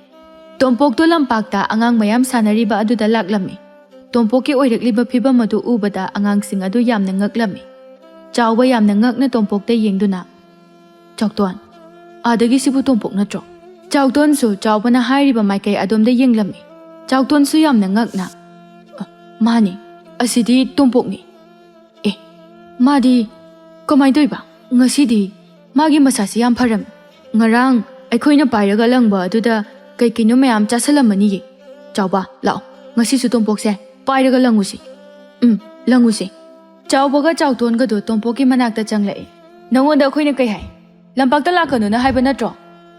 ꯇꯣꯝꯄꯣꯛꯇꯣ ꯂꯝꯄꯥꯛꯇ ꯑꯉꯥꯡ ꯃꯌꯥꯝ ꯁꯥꯟꯅꯔꯤꯕ ꯑꯗꯨꯗ ꯂꯥꯛꯂꯝꯃꯤ꯫ ꯇꯣꯝꯄꯣꯛꯀꯤ ꯑꯣꯏꯔꯛꯂꯤꯕ ꯐꯤꯕꯝ ꯑꯗꯨ ꯎꯕꯗ ꯑꯉꯥꯡꯁꯤꯡ ꯑꯗꯨ ꯌꯥꯝꯅ ꯉꯛꯂꯝꯃꯤ꯫ ꯆꯥꯎꯕ ꯌꯥꯝꯅ ꯉꯛꯅ ꯇꯣꯝꯄꯣꯛꯇ ꯌꯦꯡꯗꯨꯅ, "ꯆꯥꯎꯇꯣꯟ, ꯑꯥꯗꯒꯤ ꯁꯤꯕꯨ ꯇꯣꯝꯄꯣꯛ ꯅꯠꯇ꯭ꯔꯣ?" ꯆꯥꯎꯇꯣꯟꯁꯨ ꯆꯥꯎꯕꯅ ꯍꯥꯏꯔꯤꯕ ꯃꯥꯏꯀꯩ ꯑꯗꯣꯝꯗ ꯌꯦꯡꯂꯝꯃꯤ꯫ ꯆꯥꯎꯇꯣꯟꯁꯨ ꯌꯥꯝꯅ ꯉꯛꯅ, "ꯑ, ꯃꯥꯅꯤ, ꯑꯁꯤꯗꯤ ꯇꯣꯝꯄꯣꯛꯅꯤ"꯫ "ꯑꯦ, ꯃꯥꯗꯤ ꯀꯃꯥꯏꯅ ꯇꯧꯏꯕ? ꯉꯁꯤꯗꯤ ꯃꯥꯒꯤ ꯃꯁꯥꯁꯤ ꯌꯥꯝ ꯐꯔꯝꯃꯤ꯫ ꯉꯔꯥꯡ ꯑꯩꯈꯣꯏꯅ ꯄꯥꯏꯔꯒ ꯂꯪꯕ ꯑꯗꯨꯗ ꯀꯩ ꯀꯩꯅꯣ ꯃꯌꯥꯝ ꯆꯥꯁꯜꯂꯝꯃꯅꯤꯌꯦ꯫ ꯆꯥꯎꯕ, ꯂꯥꯛꯑꯣ, ꯉꯁꯤꯁꯨ ꯇꯣꯝꯄꯣꯛꯁꯦ ꯄꯥꯏꯔꯒ ꯂꯪꯉꯨꯁꯤ꯫ ꯎꯝ, ꯂꯪꯉꯨꯁꯤ꯫ ꯆꯥꯎꯕꯒ ꯆꯥꯎꯇꯣꯟꯒꯗꯣ ꯇꯣꯝꯄꯣꯛꯀꯤ ꯃꯅꯥꯛꯇ ꯆꯪꯂꯛꯑꯦ꯫ "ꯅꯉꯣꯟꯗ ꯑꯩꯈꯣꯏꯅ ꯀꯩ ꯍꯥꯏ? ꯂꯝꯄꯥꯛꯇ ꯂꯥꯛꯀꯅꯨꯅ ꯍꯥꯏꯕ ꯅꯠꯇ꯭ꯔꯣ?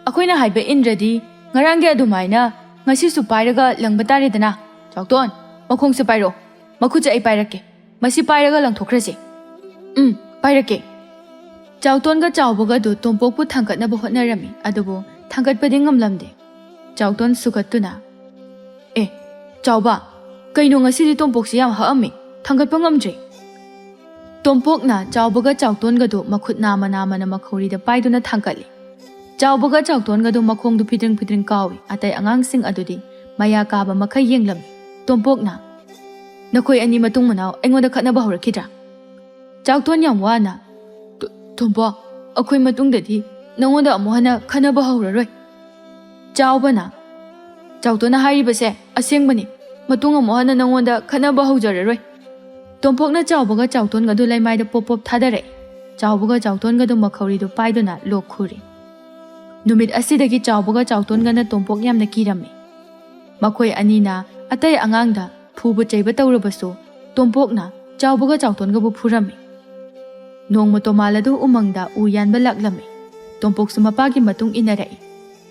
ꯑꯩꯈꯣꯏꯅ ꯍꯥꯏꯕ ꯏꯟꯗ꯭ꯔꯗꯤ ꯉꯔꯥꯡꯒꯤ ꯑꯗꯨꯃꯥꯏꯅ ꯉꯁꯤꯁꯨ ꯄꯥꯏꯔꯒ ꯂꯪꯕ ꯇꯥꯔꯦꯗꯅ꯫ ꯆꯥꯎꯇꯣꯟ, ꯃꯈꯣꯡꯁꯦ ꯄꯥꯏꯔꯛꯑꯣ꯫ ꯃꯈꯨꯠꯁꯦ ꯑꯩ ꯄꯥꯏꯔꯛꯀꯦ꯫ ꯃꯁꯤ ꯄꯥꯏꯔꯒ ꯂꯪꯊꯣꯛꯈ꯭ꯔꯁꯦ꯫ ꯎꯝ, ꯄꯥꯏꯔꯛꯀꯦ꯫" ꯆꯥꯎꯇꯣꯟꯒ ꯆꯥꯎꯕꯒꯗꯨ ꯇꯣꯝꯄꯣꯛꯄꯨ ꯊꯥꯡꯒꯠꯅꯕ ꯍꯣꯠꯅꯔꯝꯃꯤ, ꯑꯗꯨꯕꯨ ꯊꯥꯡꯒꯠꯄꯗꯤ ꯉꯝꯂꯝꯗꯦ꯫ ꯆꯥꯎꯇꯣꯟ ꯁꯨꯒꯠꯇꯨꯅ, "ꯑꯦ, ꯆꯥꯎꯕ, ꯀꯩꯅꯣ ꯉꯁꯤꯗꯤ ꯇꯣꯝꯄꯣꯛꯁꯤ ꯌꯥꯝ ꯍꯛꯑꯝꯃꯤ, ꯊꯥꯡꯒꯠꯄ ꯉꯝꯗ꯭ꯔꯦ꯫" ꯇꯣꯝꯄꯣꯛꯅ ꯆꯥꯎꯕꯒ ꯆꯥꯎꯇꯣꯟꯒꯗꯨ ꯃꯈꯨꯠ ꯅꯥꯝꯃ ꯅꯥꯝꯃꯅ ꯃꯈꯧꯔꯤꯗ ꯄꯥꯏꯗꯨꯅ ꯊꯥꯡꯒꯠꯂꯤ꯫ ꯆꯥꯎꯕꯒ ꯆꯥꯎꯇꯣꯟꯒꯗꯨ ꯃꯈꯣꯡꯗꯨ ꯐꯤꯗ꯭ꯔꯤꯡ ꯐꯤꯗ꯭ꯔꯤꯡ ꯀꯥꯎꯏ꯫ ꯑꯇꯩ ꯑꯉꯥꯡꯁꯤꯡ ꯑꯗꯨꯗꯤ ꯃꯌꯥ ꯀꯥꯕ ꯃꯈꯩ ꯌꯦꯡꯂꯝꯃꯤ꯫ ꯇꯣꯝꯄꯣꯛꯅ, "ꯅꯈꯣꯏ ꯑꯅꯤ ꯃꯇꯨꯡ ꯃꯅꯥꯎ ꯑꯩꯉꯣꯟꯗ ꯈꯠꯅꯕ ꯍꯧꯔꯛꯈꯤꯗ꯭ꯔꯥ?" ꯆꯥꯎꯇꯣꯟ ꯌꯥꯝ ꯋꯥꯅ, "ꯇꯣ-, ꯇꯣꯝꯄꯣꯛ, ꯑꯩꯈꯣꯏ ꯃꯇꯨꯡꯗꯗꯤ ꯅꯉꯣꯟꯗ ꯑꯃꯨꯛ ꯍꯟꯅ ꯈꯠꯅꯕ ꯍꯧꯔꯔꯣꯏ꯫" ꯆꯥꯎꯕꯅ, "ꯆꯥꯎꯇꯣꯟꯅ ꯍꯥꯏꯔꯤꯕꯁꯦ ꯑꯁꯦꯡꯕꯅꯤ, ꯃꯇꯨꯡ ꯑꯃꯨꯛ ꯍꯟꯅ ꯅꯉꯣꯟꯗ ꯈꯠꯅꯕ ꯍꯧꯖꯔꯔꯣꯏ꯫" ꯇꯣꯝꯄꯣꯛꯅ ꯆꯥꯎꯕꯒ ꯆꯥꯎꯇꯣꯟꯒꯗꯨ ꯂꯩꯃꯥꯏꯗ ꯄꯣꯞ ꯄꯣꯞ ꯊꯥꯗꯔꯛꯏ꯫ ꯆꯥꯎꯕꯒ ꯆꯥꯎꯇꯣꯟꯒꯗꯨ ꯃꯈꯧꯔꯤꯗꯨ ꯄꯥꯏꯗꯨꯅ ꯂꯣꯛ ꯈꯨꯔꯤ꯫ ꯅꯨꯃꯤꯠ ꯑꯁꯤꯗꯒꯤ ꯆꯥꯎꯕꯒ ꯆꯥꯎꯇꯣꯟꯒꯅ ꯇꯣꯝꯄꯣꯛ ꯌꯥꯝꯅ ꯀꯤꯔꯝꯃꯤ꯫ ꯃꯈꯣꯏ ꯑꯅꯤꯅ ꯑꯇꯩ ꯑꯉꯥꯡꯗ ꯐꯨꯕ ꯆꯩꯕ ꯇꯧꯔꯕꯁꯨ, ꯇꯣꯝꯄꯣꯛꯅ ꯆꯥꯎꯕꯒ ꯆꯥꯎꯇꯣꯟꯒꯕꯨ ꯐꯨꯔꯝꯃꯤ꯫ ꯅꯣꯡꯃ ꯇꯣꯃꯥꯜ ꯑꯗꯨ ꯎꯃꯪꯗ ꯎ ꯌꯥꯟꯕ ꯂꯥꯛꯂꯝꯃꯤ꯫ ꯇꯣꯝꯄꯣꯛꯁꯨ ꯃꯄꯥꯒꯤ ꯃꯇꯨꯡ ꯏꯟꯅꯔꯛꯏ꯫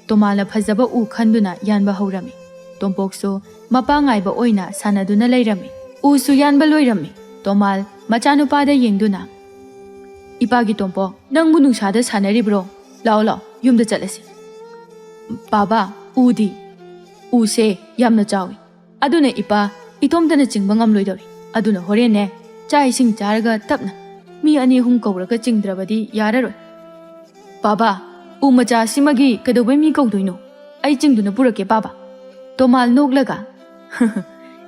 ꯇꯣꯃꯥꯜꯅ ꯐꯖꯕ ꯎ ꯈꯟꯗꯨꯅ ꯌꯥꯟꯕ ꯍꯧꯔꯝꯃꯤ꯫ ꯇꯣꯝꯄꯣꯛꯁꯨ ꯃꯄꯥ ꯉꯥꯏꯕ ꯑꯣꯏꯅ ꯁꯥꯟꯅꯗꯨꯅ ꯂꯩꯔꯝꯃꯤ꯫ ꯎꯁꯨ ꯌꯥꯟꯕ ꯂꯣꯏꯔꯝꯃꯤ꯫ ꯇꯣꯃꯥꯜ ꯃꯆꯥꯅꯨꯄꯥꯗ ꯌꯦꯡꯗꯨꯅ, "ꯏꯄꯥꯒꯤ ꯇꯣꯝꯄꯣꯛ, ꯅꯪꯕꯨ ꯅꯨꯡꯁꯥꯗ ꯁꯥꯟꯅꯔꯤꯕ꯭ꯔꯣ? ꯂꯥꯛꯑꯣ, ꯂꯥꯛꯑꯣ, ꯌꯨꯝꯗ ꯆꯠꯂꯁꯤ꯫" "ꯕꯥꯕꯥ, ꯎꯗꯤ? ꯎꯁꯦ ꯌꯥꯝꯅ ꯆꯥꯎꯏ꯫ ꯑꯗꯨꯅ ꯏꯄꯥ, ꯏꯇꯣꯝꯇꯅ ꯆꯤꯡꯕ ꯉꯝꯂꯣꯏꯗꯧꯔꯤ꯫ ꯑꯗꯨꯅ ꯍꯣꯔꯦꯟꯅꯦ, ꯆꯥꯛ ꯏꯁꯤꯡ ꯆꯥꯔꯒ ꯇꯞꯅ ꯃꯤ ꯑꯅꯤ ꯑꯍꯨꯝ ꯀꯧꯔꯒ ꯆꯤꯡꯗ꯭ꯔꯕꯗꯤ ꯌꯥꯔꯔꯣꯏ꯫" "ꯕꯥꯕꯥ, ꯎ ꯃꯆꯥ ꯑꯁꯤꯃꯒꯤ ꯀꯩꯗꯧꯕꯩ ꯃꯤ ꯀꯧꯗꯣꯏꯅꯣ? ꯑꯩ ꯆꯤꯡꯗꯨꯅ ꯄꯨꯔꯛꯀꯦ, ꯕꯥꯕꯥ꯫" ꯇꯣꯃꯥꯜ ꯅꯣꯛꯂꯒ,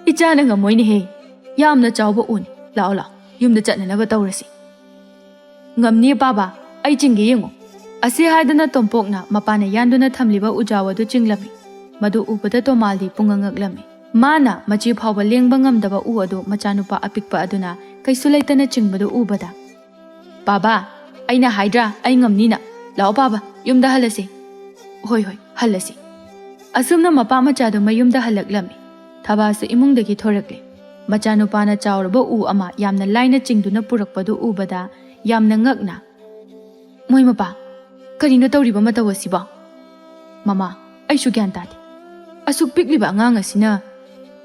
"ꯏꯆꯥꯅ ꯉꯝꯃꯣꯏꯅꯦꯍꯦ꯫ ꯌꯥꯝꯅ ꯆꯥꯎꯕ ꯎꯅꯤ꯫ ꯂꯥꯛꯑꯣ, ꯂꯥꯛꯑꯣ, ꯌꯨꯝꯗ ꯆꯠꯅꯅꯕ ꯇꯧꯔꯁꯤ꯫" "ꯉꯝꯅꯤ, ꯕꯥꯕꯥ, ꯑꯩ ꯆꯤꯡꯒꯦ, ꯌꯦꯡꯉꯨ꯫" ꯑꯁꯤ ꯍꯥꯏꯗꯨꯅ ꯇꯣꯝꯄꯣꯛꯅ ꯃꯄꯥꯅ ꯌꯥꯟꯗꯨꯅ ꯊꯝꯂꯤꯕ ꯎꯖꯥꯎ ꯑꯗꯨ ꯆꯤꯡꯂꯝꯃꯤ꯫ ꯃꯗꯨ ꯎꯕꯗ ꯇꯣꯃꯥꯜꯗꯤ ꯄꯨꯡꯉꯛ ꯉꯛꯂꯝꯃꯤ꯫ ꯃꯥꯅ ꯃꯆꯦ ꯐꯥꯎꯕ ꯂꯦꯡꯕ ꯉꯝꯗꯕ ꯎ ꯑꯗꯨ ꯃꯆꯥꯅꯨꯄꯥ ꯑꯄꯤꯛꯄ ꯑꯗꯨꯅ ꯀꯩꯁꯨ ꯂꯩꯇꯅ ꯆꯤꯡꯕꯗꯨ ꯎꯕꯗ, "ꯕꯥꯕꯥ, ꯑꯩꯅ ꯍꯥꯏꯗ꯭ꯔꯥ ꯑꯩ ꯉꯝꯅꯤꯅ? ꯂꯥꯛꯑꯣ ꯕꯥꯕꯥ, ꯌꯨꯝꯗ ꯍꯜꯂꯁꯤ꯫" "ꯍꯣꯏ, ꯍꯣꯏ, ꯍꯜꯂꯁꯤ꯫" ꯑꯁꯨꯝꯅ ꯃꯄꯥ ꯃꯆꯥꯗꯨ ꯃꯌꯨꯝꯗ ꯍꯜꯂꯛꯂꯝꯃꯤ꯫ ꯊꯕꯥꯁꯨ ꯏꯃꯨꯡꯗꯒꯤ ꯊꯣꯔꯛꯂꯦ꯫ ꯃꯆꯥꯅꯨꯄꯥꯅ ꯆꯥꯎꯔꯕ ꯎ ꯑꯃ ꯌꯥꯝꯅ ꯂꯥꯏꯅ ꯆꯤꯡꯗꯨꯅ ꯄꯨꯔꯛꯄꯗꯨ ꯎꯕꯗ ꯌꯥꯝꯅ ꯉꯛꯅ, "ꯃꯣꯏ ꯃꯄꯥ, ꯀꯔꯤꯅꯣ ꯇꯧꯔꯤꯕ ꯃꯇꯧ ꯑꯁꯤꯕꯣ?" "ꯃꯃꯥ, ꯑꯩꯁꯨ ꯒ꯭ꯌꯥꯟ ꯇꯥꯗꯦ꯫ ꯑꯁꯨꯛ ꯄꯤꯛꯂꯤꯕ ꯑꯉꯥꯡ ꯑꯁꯤꯅ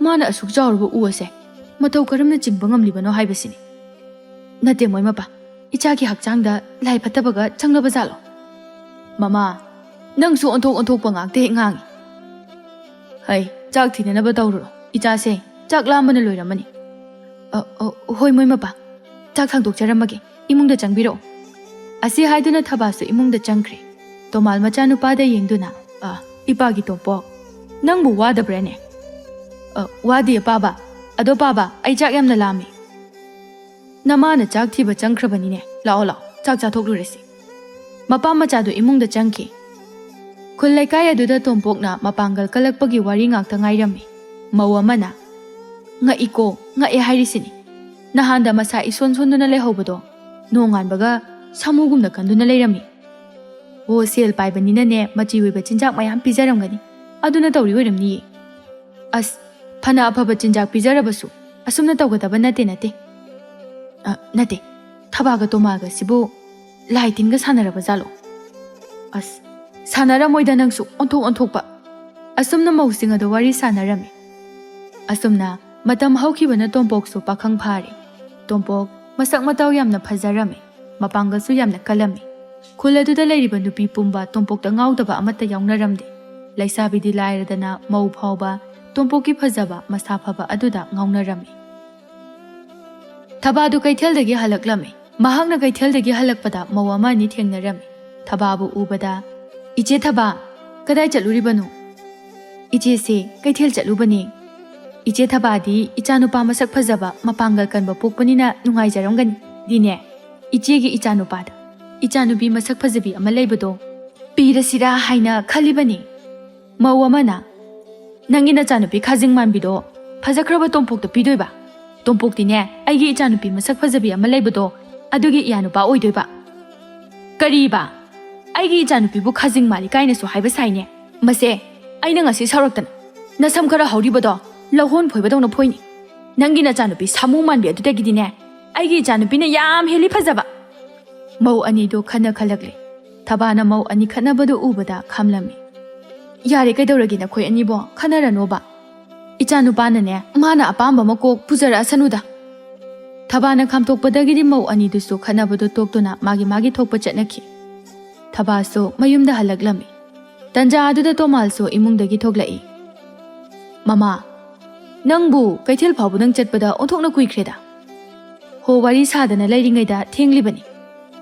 ꯃꯥꯅ ꯑꯁꯨꯛ ꯆꯥꯎꯔꯕ ꯎ ꯑꯁꯦ ꯃꯇꯧ ꯀꯔꯝꯅ ꯆꯤꯡꯕ ꯉꯝꯂꯤꯕꯅꯣ ꯍꯥꯏꯕꯁꯤꯅꯤ꯫ ꯅꯠꯇꯦ, ꯃꯣꯏ ꯃꯄꯥ, ꯏꯆꯥꯒꯤ ꯍꯛꯆꯥꯡꯗ ꯂꯥꯏ ꯐꯠꯇꯕꯒ ꯆꯪꯂꯕ ꯖꯥꯠꯂꯣ?" "ꯃꯃꯥ, ꯅꯪꯁꯨ ꯑꯣꯟꯊꯣꯛ ꯑꯣꯟꯊꯣꯛꯄ ꯉꯥꯛꯇ ꯍꯦꯛ ꯉꯥꯡꯉꯤ꯫ ꯍꯩ, ꯆꯥꯛ ꯊꯤꯅꯅꯕ ꯇꯧꯔꯨꯔꯣ꯫ ꯏꯆꯥꯁꯦ ꯆꯥꯛ ꯂꯥꯝꯕꯅ ꯂꯣꯏꯔꯝꯃꯅꯤ꯫ ꯑ, ꯑ, ꯍꯣꯏ, ꯃꯣꯏ ꯃꯄꯥ, ꯆꯥꯛ ꯊꯥꯡꯗꯣꯛꯆꯔꯝꯃꯒꯦ꯫ ꯏꯃꯨꯡꯗ ꯆꯪꯕꯤꯔꯛꯑꯣ꯫" ꯑꯁꯤ ꯍꯥꯏꯗꯨꯅ ꯊꯕꯥꯁꯨ ꯏꯃꯨꯡꯗ ꯆꯪꯈ꯭ꯔꯦ꯫ ꯇꯣꯃꯥꯜ ꯃꯆꯥꯅꯨꯄꯥꯗ ꯌꯦꯡꯗꯨꯅ, "ꯑ, ꯏꯄꯥꯒꯤ ꯇꯣꯝꯄꯣꯛ, ꯅꯪꯕꯨ ꯋꯥꯗꯕ꯭ꯔꯥꯅꯦ?" "ꯑ, ꯋꯥꯗꯦ, ꯄꯥꯕ꯫ ꯑꯗꯣ ꯄꯥꯕ, ꯑꯩ ꯆꯥꯛ ꯌꯥꯝꯅ ꯂꯥꯝꯃꯤ꯫" "ꯅꯃꯥꯅ ꯆꯥꯛ ꯊꯤꯕ ꯆꯪꯈ꯭ꯔꯕꯅꯤꯅꯦ꯫ ꯂꯥꯛꯑꯣ, ꯂꯥꯛꯑꯣ, ꯆꯥꯛ ꯆꯥꯊꯣꯛꯂꯨꯔꯁꯤ꯫" ꯃꯄꯥ ꯃꯆꯥꯗꯨ ꯏꯃꯨꯡꯗ ꯆꯪꯈꯤ꯫ ꯈꯨꯜ ꯂꯩꯀꯥꯏ ꯑꯗꯨꯗ ꯇꯣꯝꯄꯣꯛꯅ ꯃꯄꯥꯡꯒꯜ ꯀꯜꯂꯛꯄꯒꯤ ꯋꯥꯔꯤ ꯉꯥꯛꯇ ꯉꯥꯏꯔꯝꯃꯤ꯫ ꯃꯧ ꯑꯃꯅ, "ꯉꯛꯏꯀꯣ, ꯉꯛꯑꯦ ꯍꯥꯏꯔꯤꯁꯤꯅꯤ꯫ ꯅꯍꯥꯟꯗ ꯃꯁꯥ ꯏꯁꯣꯟ ꯁꯣꯟꯗꯨꯅ ꯂꯩꯍꯧꯕꯗꯣ ꯅꯣꯡꯉꯥꯟꯕꯒ ꯁꯥꯃꯨꯒꯨꯝꯅ ꯀꯟꯗꯨꯅ ꯂꯩꯔꯝꯃꯤ꯫ ꯑꯣ, ꯁꯦꯜ ꯄꯥꯏꯕꯅꯤꯅꯅꯦ, ꯃꯆꯤ ꯑꯣꯏꯕ ꯆꯤꯟꯖꯥꯛ ꯃꯌꯥꯝ ꯄꯤꯖꯔꯝꯒꯅꯤ꯫ ꯑꯗꯨꯅ ꯇꯧꯔꯤ ꯑꯣꯏꯔꯝꯅꯤꯌꯦ꯫ ꯑꯁ, ꯐꯅ ꯑꯐꯕ ꯆꯤꯟꯖꯥꯛ ꯄꯤꯖꯔꯕꯁꯨ ꯑꯁꯨꯝꯅ ꯇꯧꯒꯗꯕ ꯅꯠꯇꯦ, ꯅꯠꯇꯦ꯫" ꯑ, ꯅꯠꯇꯦ, ꯊꯕꯥꯒ ꯇꯣꯃꯥꯒ ꯁꯤꯕꯨ ꯂꯥꯏ ꯇꯤꯟꯒ ꯁꯥꯟꯅꯔꯕ ꯖꯥꯠꯂꯣ? ꯑꯁ, ꯁꯥꯟꯅꯔꯝꯃꯣꯏꯗ ꯅꯪꯁꯨ, ꯑꯣꯟꯊꯣꯛ ꯑꯣꯟꯊꯣꯛꯄ꯫ ꯑꯁꯨꯝꯅ ꯃꯧꯁꯤꯡ ꯑꯗꯨ ꯋꯥꯔꯤ ꯁꯥꯟꯅꯔꯝꯃꯤ꯫ ꯑꯁꯨꯝꯅ ꯃꯇꯝ ꯍꯧꯈꯤꯕꯅ ꯇꯣꯝꯄꯣꯛꯁꯨ ꯄꯥꯈꯪ ꯐꯥꯔꯦ꯫ ꯇꯣꯝꯄꯣꯛ ꯃꯁꯛ ꯃꯇꯧ ꯌꯥꯝꯅ ꯐꯖꯔꯝꯃꯤ, ꯃꯄꯥꯡꯒꯜꯁꯨ ꯌꯥꯝꯅ ꯀꯜꯂꯝꯃꯤ꯫ ꯈꯨꯜ ꯑꯗꯨꯗ ꯂꯩꯔꯤꯕ ꯅꯨꯄꯤ ꯄꯨꯝꯕ ꯇꯣꯝꯄꯣꯛꯇ ꯉꯥꯎꯗꯕ ꯑꯃꯠꯇ ꯌꯥꯎꯅꯔꯝꯗꯦ꯫ ꯂꯩꯁꯥꯕꯤꯗꯤ ꯂꯥꯏꯔꯗꯅ ꯃꯧ ꯐꯥꯎꯕ ꯇꯣꯝꯄꯣꯛꯀꯤ ꯐꯖꯕ ꯃꯁꯥ ꯐꯕ ꯑꯗꯨꯗ ꯉꯥꯎꯅꯔꯝꯃꯤ꯫ ꯊꯕꯥꯗꯨ ꯀꯩꯊꯦꯜꯗꯒꯤ ꯍꯜꯂꯛꯂꯝꯃꯤ꯫ ꯃꯍꯥꯛꯅ ꯀꯩꯊꯦꯜꯗꯒꯤ ꯍꯜꯂꯛꯄꯗ ꯃꯧ ꯑꯃ ꯑꯅꯤ ꯊꯦꯡꯅꯔꯝꯃꯤ꯫ ꯊꯕꯥꯕꯨ ꯎꯕꯗ, "ꯏꯆꯦ ꯊꯕꯥ, ꯀꯗꯥꯏ ꯆꯠꯂꯨꯔꯤꯕꯅꯣ?" "ꯏꯆꯦꯁꯦ ꯀꯩꯊꯦꯜ ꯆꯠꯂꯨꯕꯅꯦ꯫" "ꯏꯆꯦ ꯊꯕꯥꯗꯤ ꯏꯆꯥꯅꯨꯄꯥ ꯃꯁꯛ ꯐꯖꯕ, ꯃꯄꯥꯡꯒꯜ ꯀꯟꯕ ꯄꯣꯛꯄꯅꯤꯅ ꯅꯨꯡꯉꯥꯏꯖꯔꯝꯒꯅꯤ꯫ ꯗꯤꯅꯦ, ꯏꯆꯦꯒꯤ ꯏꯆꯥꯅꯨꯄꯥꯗ ꯏꯆꯥꯅꯨꯄꯤ ꯃꯁꯛ ꯐꯖꯕꯤ ꯑꯃ ꯂꯩꯕꯗꯣ ꯄꯤꯔꯁꯤꯔꯥ ꯍꯥꯏꯅ ꯈꯜꯂꯤꯕꯅꯤ꯫" ꯃꯧ ꯑꯃꯅ, "ꯅꯪꯒꯤ ꯅꯆꯥꯅꯨꯄꯤ ꯈꯥꯖꯤꯡ ꯃꯥꯟꯕꯤꯗꯣ ꯐꯖꯈ꯭ꯔꯕ ꯇꯣꯝꯄꯣꯛꯇ ꯄꯤꯗꯣꯏꯕ? ꯇꯣꯝꯄꯣꯛꯇꯤꯅꯦ, ꯑꯩꯒꯤ ꯏꯆꯥꯅꯨꯄꯤ ꯃꯁꯛ ꯐꯖꯕꯤ ꯑꯃ ꯂꯩꯕꯗꯣ, ꯑꯗꯨꯒꯤ ꯏꯌꯥꯅꯨꯄꯥ ꯑꯣꯏꯗꯣꯏꯕ꯫" "ꯀꯔꯤꯕ? ꯑꯩꯒꯤ ꯏꯆꯥꯅꯨꯄꯤꯕꯨ ꯈꯥꯖꯤꯡ ꯃꯥꯜꯂꯤ ꯀꯥꯏꯅꯁꯨ ꯍꯥꯏꯕ ꯁꯥꯏꯅꯦ? ꯃꯁꯦ ꯑꯩꯅ ꯉꯁꯤ ꯁꯥꯎꯔꯛꯇꯅ ꯅꯁꯝ ꯈꯔ ꯍꯧꯔꯤꯕꯗꯣ ꯂꯧꯍꯣꯟ ꯐꯣꯏꯕꯗꯧꯅ ꯐꯣꯏꯅꯤ꯫ ꯅꯪꯒꯤ ꯅꯆꯥꯅꯨꯄꯤ ꯁꯥꯃꯨ ꯃꯥꯟꯕꯤ ꯑꯗꯨꯗꯒꯤꯗꯤꯅꯦ ꯑꯩꯒꯤ ꯏꯆꯥꯅꯨꯄꯤꯅ ꯌꯥꯝ ꯍꯦꯜꯂꯤ ꯐꯖꯕ꯫ ꯃꯧ ꯑꯅꯤꯗꯨ ꯈꯟꯅ ꯈꯜꯂꯛꯂꯦ꯫ ꯊꯕꯥꯅ ꯃꯧ ꯑꯅꯤ ꯈꯠꯅꯕꯗꯨ ꯎꯕꯗ ꯈꯥꯝꯂꯝꯃꯤ꯫ "ꯌꯥꯔꯦ, ꯀꯩꯗꯧꯔꯒꯦ ꯅꯈꯣꯏ ꯑꯅꯤꯕꯣ? ꯈꯟꯅꯔꯅꯣꯕ꯫ ꯏꯆꯥꯅꯨꯄꯥꯅꯅꯦ ꯃꯥꯅ ꯑꯄꯥꯝꯕ ꯃꯀꯣꯛ ꯄꯨꯖꯔꯛꯑꯁꯅꯨꯗ"꯫ ꯊꯕꯥꯅ ꯈꯥꯝꯇꯣꯛꯄꯗꯒꯤꯗꯤ ꯃꯧ ꯑꯅꯤꯗꯨꯁꯨ ꯈꯠꯅꯕꯗꯨ ꯇꯣꯛꯇꯨꯅ ꯃꯥꯒꯤ ꯃꯥꯒꯤ ꯊꯣꯛꯄ ꯆꯠꯅꯈꯤ꯫ ꯊꯕꯥꯁꯨ ꯃꯌꯨꯝꯗ ꯍꯜꯂꯛꯂꯝꯃꯤ꯫ ꯇꯟꯖꯥ ꯑꯗꯨꯗ ꯇꯣꯃꯥꯜꯁꯨ ꯏꯃꯨꯡꯗꯒꯤ ꯊꯣꯛꯂꯛꯏ꯫ "ꯃꯃꯥ, ꯅꯪꯕꯨ ꯀꯩꯊꯦꯜ ꯐꯥꯎꯕꯗꯪ ꯆꯠꯄꯗ ꯑꯣꯟꯊꯣꯛꯅ ꯀꯨꯏꯈ꯭ꯔꯦꯗ꯫ ꯍꯣ, ꯋꯥꯔꯤ ꯁꯥꯗꯅ ꯂꯩꯔꯤꯉꯩꯗ ꯊꯦꯡꯂꯤꯕꯅꯤ꯫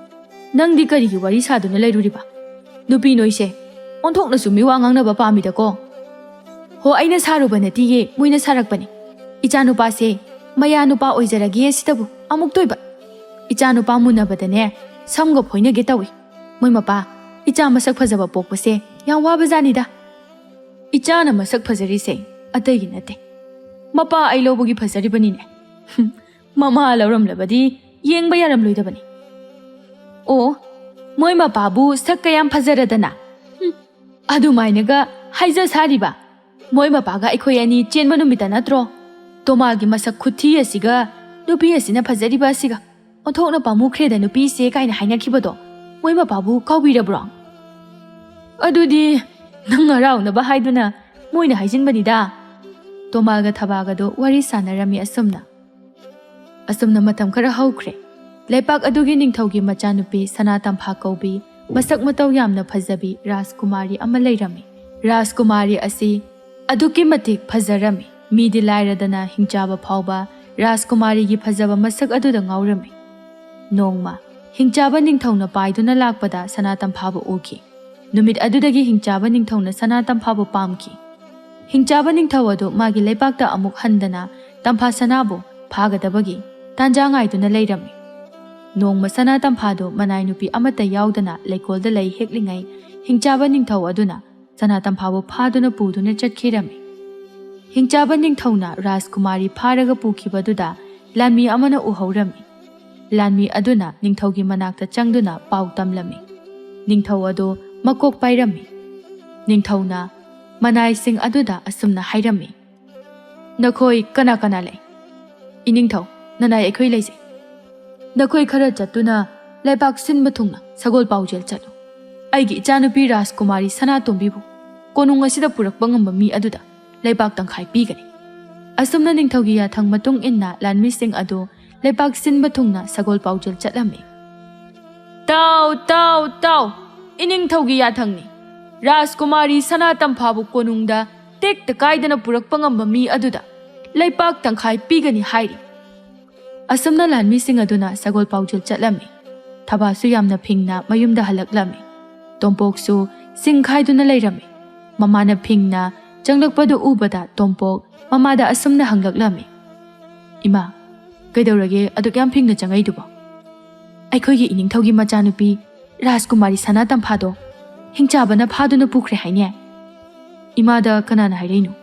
ꯅꯪꯗꯤ ꯀꯔꯤꯒꯤ ꯋꯥꯔꯤ ꯁꯥꯗꯨꯅ ꯂꯩꯔꯨꯔꯤꯕ? ꯅꯨꯄꯤ ꯅꯣꯏꯁꯦ ꯑꯣꯟꯊꯣꯛꯅꯁꯨ ꯃꯤꯋꯥ ꯉꯥꯡꯅꯕ ꯄꯥꯝꯃꯤꯗꯀꯣ"꯫ "ꯍꯣ, ꯑꯩꯅ ꯁꯥꯔꯨꯕ ꯅꯠꯇꯤꯌꯦ, ꯃꯣꯏꯅ ꯁꯥꯔꯛꯄꯅꯤ꯫ ꯏꯆꯥꯅꯨꯄꯥꯁꯦ ꯃꯌꯥ ꯅꯨꯄꯥ ꯑꯣꯏꯖꯔꯒꯦ ꯁꯤꯗꯕꯨ ꯑꯃꯨꯛꯇꯣꯏꯕ꯫ ꯏꯆꯥꯅꯨꯄꯥ ꯃꯨꯟꯅꯕꯗꯅꯦ ꯁꯝꯒ ꯐꯣꯏꯅꯒꯦ ꯇꯧꯏ꯫ ꯃꯣꯏ ꯃꯄꯥ, ꯏꯆꯥ ꯃꯁꯛ ꯐꯖꯕ ꯄꯣꯛꯄꯁꯦ ꯌꯥꯝ ꯋꯥꯕꯖꯥꯠꯅꯤꯗ"꯫ "ꯏꯆꯥꯅ ꯃꯁꯛ ꯐꯖꯔꯤꯁꯦ ꯑꯇꯩꯒꯤ ꯅꯠꯇꯦ, ꯃꯄꯥ ꯑꯩ ꯂꯧꯕꯒꯤ ꯐꯖꯔꯤꯕꯅꯤꯅꯦ"꯫ "ꯃꯃꯥ ꯂꯧꯔꯝꯂꯕꯗꯤ ꯌꯦꯡꯕ ꯌꯥꯔꯝꯂꯣꯏꯗꯕꯅꯤ"꯫ "ꯑꯣ, ꯃꯣꯏ ꯃꯄꯥꯕꯨ ꯁꯛ ꯀꯌꯥꯝ ꯐꯖꯔꯗꯅ"꯫ ꯍꯨꯝ, ꯑꯗꯨꯃꯥꯏꯅꯒ ꯍꯥꯏꯖ ꯁꯥꯔꯤꯕ꯫ "ꯃꯣꯏ ꯃꯄꯥꯒ ꯑꯩꯈꯣꯏ ꯑꯅꯤ ꯆꯦꯟꯕ ꯅꯨꯃꯤꯠꯇ ꯅꯠꯇ꯭ꯔꯣ ꯇꯣꯃꯥꯒꯤ ꯃꯁꯛ ꯈꯨꯊꯤ ꯑꯁꯤꯒ ꯅꯨꯄꯤ ꯑꯁꯤꯅ ꯐꯖꯔꯤꯕ ꯑꯁꯤꯒ ꯑꯣꯟꯊꯣꯛꯅ ꯄꯥꯝꯃꯨꯈ꯭ꯔꯦꯗ ꯅꯨꯄꯤꯁꯦ" ꯀꯥꯏꯅ ꯍꯥꯏꯅꯈꯤꯕꯗꯣ? ꯃꯣꯏ ꯃꯄꯥꯕꯨ ꯀꯥꯎꯕꯤꯔꯕ꯭ꯔꯣ? "ꯑꯗꯨꯗꯤ ꯅꯪ ꯍꯔꯥꯎꯅꯕ ꯍꯥꯏꯗꯨꯅ ꯃꯣꯏꯅ ꯍꯥꯏꯖꯤꯟꯕꯅꯤꯗ"꯫ ꯇꯣꯃꯥꯒ ꯊꯕꯥꯒꯗꯣ ꯋꯥꯔꯤ ꯁꯥꯟꯅꯔꯝꯃꯤ ꯑꯁꯨꯝꯅ꯫ ꯑꯁꯨꯝꯅ ꯃꯇꯝ ꯈꯔ ꯍꯧꯈ꯭ꯔꯦ꯫ ꯂꯩꯄꯥꯛ ꯑꯗꯨꯒꯤ ꯅꯤꯡꯊꯧꯒꯤ ꯃꯆꯥꯅꯨꯄꯤ ꯁꯅꯥ ꯇꯝꯐꯥ ꯀꯧꯕꯤ ꯃꯁꯛ ꯃꯇꯧ ꯌꯥꯝꯅ ꯐꯖꯕꯤ ꯔꯥꯖꯀꯨꯃꯥꯔꯤ ꯑꯃ ꯂꯩꯔꯝꯃꯤ꯫ ꯔꯥꯖꯀꯨꯃꯥꯔꯤ ꯑꯁꯤ ꯑꯗꯨꯛꯀꯤ ꯃꯇꯤꯛ ꯐꯖꯔꯝꯃꯤ꯫ ꯃꯤꯗꯤ ꯂꯥꯏꯔꯗꯅ ꯍꯤꯡꯆꯥꯕ ꯐꯥꯎꯕ ꯔꯥꯖꯀꯨꯃꯥꯔꯤꯒꯤ ꯐꯖꯕ ꯃꯁꯛ ꯑꯗꯨꯗ ꯉꯥꯎꯔꯝꯃꯤ꯫ ꯅꯣꯡꯃ ꯍꯤꯡꯆꯥꯕ ꯅꯤꯡꯊꯧꯅ ꯄꯥꯏꯗꯨꯅ ꯂꯥꯛꯄꯗ ꯁꯅꯥ ꯇꯝꯐꯥꯕꯨ ꯎꯈꯤ꯫ ꯅꯨꯃꯤꯠ ꯑꯗꯨꯗꯒꯤ ꯍꯤꯡꯆꯥꯕ ꯅꯤꯡꯊꯧꯅ ꯁꯅꯥ ꯇꯝꯐꯥꯕꯨ ꯄꯥꯝꯈꯤ꯫ ꯍꯤꯡꯆꯥꯕ ꯅꯤꯡꯊꯧ ꯑꯗꯨ ꯃꯥꯒꯤ ꯂꯩꯄꯥꯛꯇ ꯑꯃꯨꯛ ꯍꯟꯗꯅ ꯇꯝꯐꯥ ꯁꯅꯥꯕꯨ ꯐꯥꯒꯗꯕꯒꯤ ꯇꯥꯟꯖꯥ ꯉꯥꯏꯗꯨꯅ ꯂꯩꯔꯝꯃꯤ꯫ ꯅꯣꯡꯃ ꯁꯅꯥ ꯇꯝꯐꯥꯗꯨ ꯃꯅꯥꯏ ꯅꯨꯄꯤ ꯑꯃꯠꯇ ꯌꯥꯎꯗꯅ ꯂꯩꯀꯣꯜꯗ ꯂꯩ ꯍꯦꯛꯂꯤꯉꯩ ꯍꯤꯡꯆꯥꯕ ꯅꯤꯡꯊꯧ ꯑꯗꯨꯅ ꯁꯅꯥ ꯇꯝꯐꯥꯕꯨ ꯐꯥꯗꯨꯅ ꯄꯨꯗꯨꯅ ꯆꯠꯈꯤꯔꯝꯃꯤ꯫ ꯍꯤꯡꯆꯥꯕ ꯅꯤꯡꯊꯧꯅ ꯔꯥꯖꯀꯨꯃꯥꯔꯤ ꯐꯥꯔꯒ ꯄꯨꯈꯤꯕꯗꯨꯗ ꯂꯥꯟꯃꯤ ꯑꯃꯅ ꯎꯍꯧꯔꯝꯃꯤ꯫ ꯂꯥꯟꯃꯤ ꯑꯗꯨꯅ ꯅꯤꯡꯊꯧꯒꯤ ꯃꯅꯥꯛꯇ ꯆꯪꯗꯨꯅ ꯄꯥꯎ ꯇꯝꯂꯝꯃꯤ꯫ ꯅꯤꯡꯊꯧ ꯑꯗꯨ ꯃꯀꯣꯛ ꯄꯥꯏꯔꯝꯃꯤ꯫ ꯅꯤꯡꯊꯧꯅ ꯃꯅꯥꯏꯁꯤꯡ ꯑꯗꯨꯗ ꯑꯁꯨꯝꯅ ꯍꯥꯏꯔꯝꯃꯤ, "ꯅꯈꯣꯏ ꯀꯅꯥ ꯀꯅꯥ ꯂꯩ? ꯏꯅꯤꯡꯊꯧ, ꯅꯅꯥꯏ ꯑꯩꯈꯣꯏ ꯂꯩꯖꯩ꯫ ꯅꯈꯣꯏ ꯈꯔ ꯆꯠꯇꯨꯅ ꯂꯩꯕꯥꯛ ꯁꯤꯟꯕ ꯊꯨꯡꯅ ꯁꯒꯣꯜ ꯄꯥꯎꯖꯦꯜ ꯆꯠꯂꯨ꯫ ꯑꯩꯒꯤ ꯏꯆꯥꯅꯨꯄꯤ ꯔꯥꯖꯀꯨꯃꯥꯔꯤ ꯁꯅꯥꯇꯣꯝꯕꯤꯕꯨ ꯀꯣꯅꯨꯡ ꯑꯁꯤꯗ ꯄꯨꯔꯛꯄ ꯉꯝꯕ ꯃꯤ ꯑꯗꯨꯗ ꯂꯩꯕꯥꯛ ꯇꯪꯈꯥꯏ ꯄꯤꯒꯅꯤ꯫" ꯑꯁꯨꯝꯅ ꯅꯤꯡꯊꯧꯒꯤ ꯌꯥꯊꯪ ꯃꯇꯨꯡ ꯏꯟꯅ ꯂꯥꯟꯃꯤꯁꯤꯡ ꯑꯗꯨ ꯂꯩꯕꯥꯛ ꯁꯤꯟꯕ ꯊꯨꯡꯅ ꯁꯒꯣꯜ ꯄꯥꯎꯖꯦꯜ ꯆꯠꯂꯝꯃꯤ꯫ "ꯇꯥꯎ, ꯇꯥꯎ, ꯇꯥꯎ! ꯏꯅꯤꯡꯊꯧꯒꯤ ꯌꯥꯊꯪꯅꯤ꯫ ꯔꯥꯖꯀꯨꯃꯥꯔꯤ ꯁꯅꯥꯇꯝꯐꯥꯕꯨ ꯀꯣꯅꯨꯡꯗ ꯇꯦꯛꯇ ꯀꯥꯏꯗꯅ ꯄꯨꯔꯛꯄ ꯉꯝꯕ ꯃꯤ ꯑꯗꯨꯗ ꯂꯩꯄꯥꯛ ꯇꯪꯈꯥꯏ ꯄꯤꯒꯅꯤ ꯍꯥꯏꯔꯤ꯫" ꯑꯁꯨꯝꯅ ꯂꯥꯟꯃꯤꯁꯤꯡ ꯑꯗꯨꯅ ꯁꯒꯣꯜ ꯄꯥꯎꯖꯦꯜ ꯆꯠꯂꯝꯃꯤ꯫ ꯊꯕꯥꯁꯨ ꯌꯥꯝꯅ ꯐꯤꯡꯅ ꯃꯌꯨꯝꯗ ꯍꯜꯂꯛꯂꯝꯃꯤ꯫ ꯇꯣꯝꯄꯣꯛꯁꯨ ꯁꯤꯡ ꯈꯥꯏꯗꯨꯅ ꯂꯩꯔꯝꯃꯤ꯫ ꯃꯃꯥꯅ ꯐꯤꯡꯅ ꯆꯪꯂꯛꯄꯗꯨ ꯎꯕꯗ ꯇꯣꯝꯄꯣꯛ ꯃꯃꯥꯗ ꯑꯁꯨꯝꯅ ꯍꯪꯂꯛꯂꯝꯃꯤ, "ꯏꯃꯥ, ꯀꯩꯗꯧꯔꯒꯦ ꯑꯗꯨꯛ ꯌꯥꯝ ꯐꯤꯡꯅ ꯆꯪꯉꯛꯏꯗꯨꯕꯣ?" "ꯑꯩꯈꯣꯏꯒꯤ ꯏꯅꯤꯡꯊꯧꯒꯤ ꯃꯆꯥꯅꯨꯄꯤ ꯔꯥꯖꯀꯨꯃꯥꯔꯤ ꯁꯅꯥ ꯇꯝꯐꯥꯗꯣ ꯍꯤꯡꯆꯥꯕꯅ ꯐꯥꯗꯨꯅ ꯄꯨꯈ꯭ꯔꯦ ꯍꯥꯏꯅꯦ꯫" "ꯏꯃꯥꯗ ꯀꯅꯥꯅ ꯍꯥꯏꯔꯛꯏꯅꯣ?"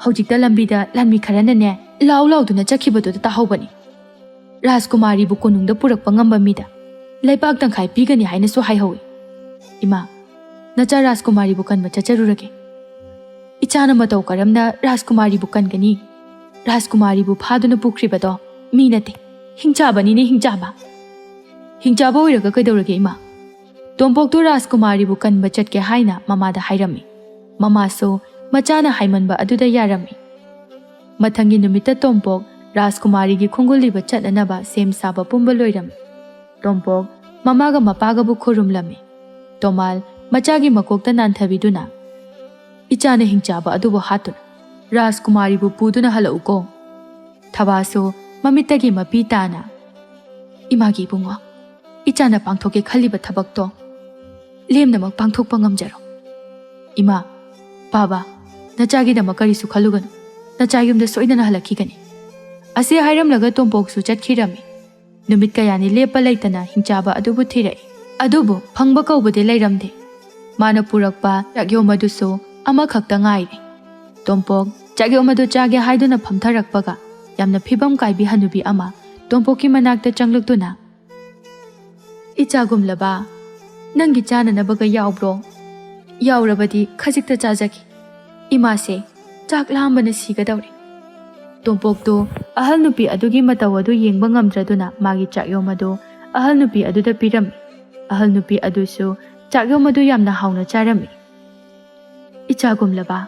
"ꯍꯧꯖꯤꯛꯇ ꯂꯝꯕꯤꯗ ꯂꯥꯟꯃꯤ ꯈꯔꯅꯅꯦ ꯂꯥꯎ ꯂꯥꯎꯗꯨꯅ ꯆꯠꯈꯤꯕꯗꯨꯗ ꯇꯥꯍꯧꯕꯅꯤ꯫ ꯔꯥꯖꯀꯨꯃꯥꯔꯤꯕꯨ ꯀꯣꯅꯨꯡꯗ ꯄꯨꯔꯛꯄ ꯉꯝꯕ ꯃꯤꯗ ꯂꯩꯄꯥꯛ ꯇꯪꯈꯥꯏ ꯄꯤꯒꯅꯤ ꯍꯥꯏꯅꯁꯨ ꯍꯥꯏꯍꯧꯏ꯫ ꯏꯃꯥ, ꯅꯆꯥ ꯔꯥꯖꯀꯨꯃꯥꯔꯤꯕꯨ ꯀꯟꯕ ꯆꯠꯆꯔꯨꯔꯒꯦ꯫ ꯏꯆꯥꯅ ꯃꯇꯧ ꯀꯔꯝꯅ ꯔꯥꯖꯀꯨꯃꯥꯔꯤꯕꯨ ꯀꯟꯒꯅꯤ? ꯔꯥꯖꯀꯨꯃꯥꯔꯤꯕꯨ ꯐꯥꯗꯨꯅ ꯄꯨꯈ꯭ꯔꯤꯕꯗꯣ ꯃꯤ ꯅꯠꯇꯦ, ꯍꯤꯡꯆꯥꯕꯅꯤꯅꯦ, ꯍꯤꯡꯆꯥꯕ꯫" "ꯍꯤꯡꯆꯥꯕ ꯑꯣꯏꯔꯒ ꯀꯩꯗꯧꯔꯒꯦ, ꯏꯃꯥ?" ꯇꯣꯝꯄꯣꯛꯇꯨ ꯔꯥꯖꯀꯨꯃꯥꯔꯤꯕꯨ ꯀꯟꯕ ꯆꯠꯀꯦ ꯍꯥꯏꯅ ꯃꯃꯥꯗ ꯍꯥꯏꯔꯝꯃꯤ꯫ ꯃꯃꯥꯁꯨ ꯃꯆꯥꯅ ꯍꯥꯏꯃꯟꯕ ꯑꯗꯨꯗ ꯌꯥꯔꯝꯃꯤ꯫ ꯃꯊꯪꯒꯤ ꯅꯨꯃꯤꯠꯇ ꯇꯣꯝꯄꯣꯛ ꯔꯥꯖꯀꯨꯃꯥꯔꯤꯒꯤ ꯈꯣꯡꯒꯨꯜ ꯂꯤꯕ ꯆꯠꯅꯅꯕ ꯁꯦꯝ ꯁꯥꯕ ꯄꯨꯝꯕ ꯂꯣꯏꯔꯝꯃꯤ꯫ ꯇꯣꯝꯄꯣꯛ ꯃꯃꯥꯒ ꯃꯄꯥꯒꯕꯨ ꯈꯨꯔꯨꯝꯂꯝꯃꯤ꯫ ꯇꯣꯃꯥꯜ ꯃꯆꯥꯒꯤ ꯃꯀꯣꯛꯇ ꯅꯥꯟꯊꯕꯤꯗꯨꯅ, "ꯏꯆꯥꯅ ꯍꯤꯡꯆꯥꯕ ꯑꯗꯨꯕꯨ ꯍꯥꯠꯇꯨꯅ ꯔꯥꯖꯀꯨꯃꯥꯔꯤꯕꯨ ꯄꯨꯗꯨꯅ ꯍꯜꯂꯛꯎꯀꯣ꯫" ꯊꯕꯥꯁꯨ ꯃꯃꯤꯠꯇꯒꯤ ꯃꯄꯤ ꯇꯥꯅ, "ꯏꯃꯥꯒꯤ ꯏꯕꯨꯡꯉꯣ, ꯏꯆꯥꯅ ꯄꯥꯡꯊꯣꯛꯀꯦ ꯈꯜꯂꯤꯕ ꯊꯕꯛꯇꯣ ꯂꯦꯝꯅꯃꯛ ꯄꯥꯡꯊꯣꯛꯄ ꯉꯝꯖꯔꯣ꯫" "ꯏꯃꯥ, ꯕꯥꯕꯥ, ꯅꯆꯥꯒꯤꯗꯃꯛ ꯀꯔꯤꯁꯨ ꯈꯜꯂꯨꯒꯅꯨ꯫ ꯅꯆꯥ ꯌꯨꯝꯗ ꯁꯣꯏꯗꯅ ꯍꯜꯂꯛꯈꯤꯒꯅꯤ꯫" ꯑꯁꯤ ꯍꯥꯏꯔꯝꯂꯒ ꯇꯣꯝꯄꯣꯛꯁꯨ ꯆꯠꯈꯤꯔꯝꯃꯤ꯫ ꯅꯨꯃꯤꯠ ꯀꯌꯥꯅꯤ ꯂꯦꯞꯄ ꯂꯩꯇꯅ ꯍꯤꯡꯆꯥꯕ ꯑꯗꯨꯕꯨ ꯊꯤꯔꯛꯏ꯫ ꯑꯗꯨꯕꯨ ꯐꯪꯕ ꯀꯧꯕꯗꯤ ꯂꯩꯔꯝꯗꯦ꯫ ꯃꯥꯅ ꯄꯨꯔꯛꯄ ꯆꯥꯛꯌꯣꯝ ꯑꯗꯨꯁꯨ ꯑꯃꯈꯛꯇ ꯉꯥꯏꯔꯦ꯫ ꯇꯣꯝꯄꯣꯛ ꯆꯥꯛꯌꯣꯝ ꯑꯗꯨ ꯆꯥꯒꯦ ꯍꯥꯏꯗꯨꯅ ꯐꯝꯊꯔꯛꯄꯒ ꯌꯥꯝꯅ ꯐꯤꯕꯝ ꯀꯥꯏꯕꯤ ꯍꯅꯨꯕꯤ ꯑꯃ ꯇꯣꯝꯄꯣꯛꯀꯤ ꯃꯅꯥꯛꯇ ꯆꯪꯂꯛꯇꯨꯅ, "ꯏꯆꯥꯒꯨꯝꯂꯕ, ꯅꯪꯒꯤ ꯆꯥꯅꯅꯕꯒ ꯌꯥꯎꯕ꯭ꯔꯣ? ꯌꯥꯎꯔꯕꯗꯤ ꯈꯖꯤꯛꯇ ꯆꯥꯖꯒꯦ꯫ "ꯏꯃꯥꯁꯦ ꯆꯥꯛ ꯂꯥꯝꯕꯅ ꯁꯤꯒꯗꯧꯔꯦ"꯫ ꯇꯣꯝꯄꯣꯛꯇꯨ ꯑꯍꯜ ꯅꯨꯄꯤ ꯑꯗꯨꯒꯤ ꯃꯇꯧ ꯑꯗꯨ ꯌꯦꯡꯕ ꯉꯝꯗ꯭ꯔꯗꯨꯅ ꯃꯥꯒꯤ ꯆꯥꯛꯌꯣꯝ ꯑꯗꯨ ꯑꯍꯜ ꯅꯨꯄꯤ ꯑꯗꯨꯗ ꯄꯤꯔꯝꯃꯤ꯫ ꯑꯍꯜ ꯅꯨꯄꯤ ꯑꯗꯨꯁꯨ ꯆꯥꯛꯌꯣꯝ ꯑꯗꯨ ꯌꯥꯝꯅ ꯍꯥꯎꯅ ꯆꯥꯔꯝꯃꯤ꯫ "ꯏꯆꯥꯒꯨꯝꯂꯕ,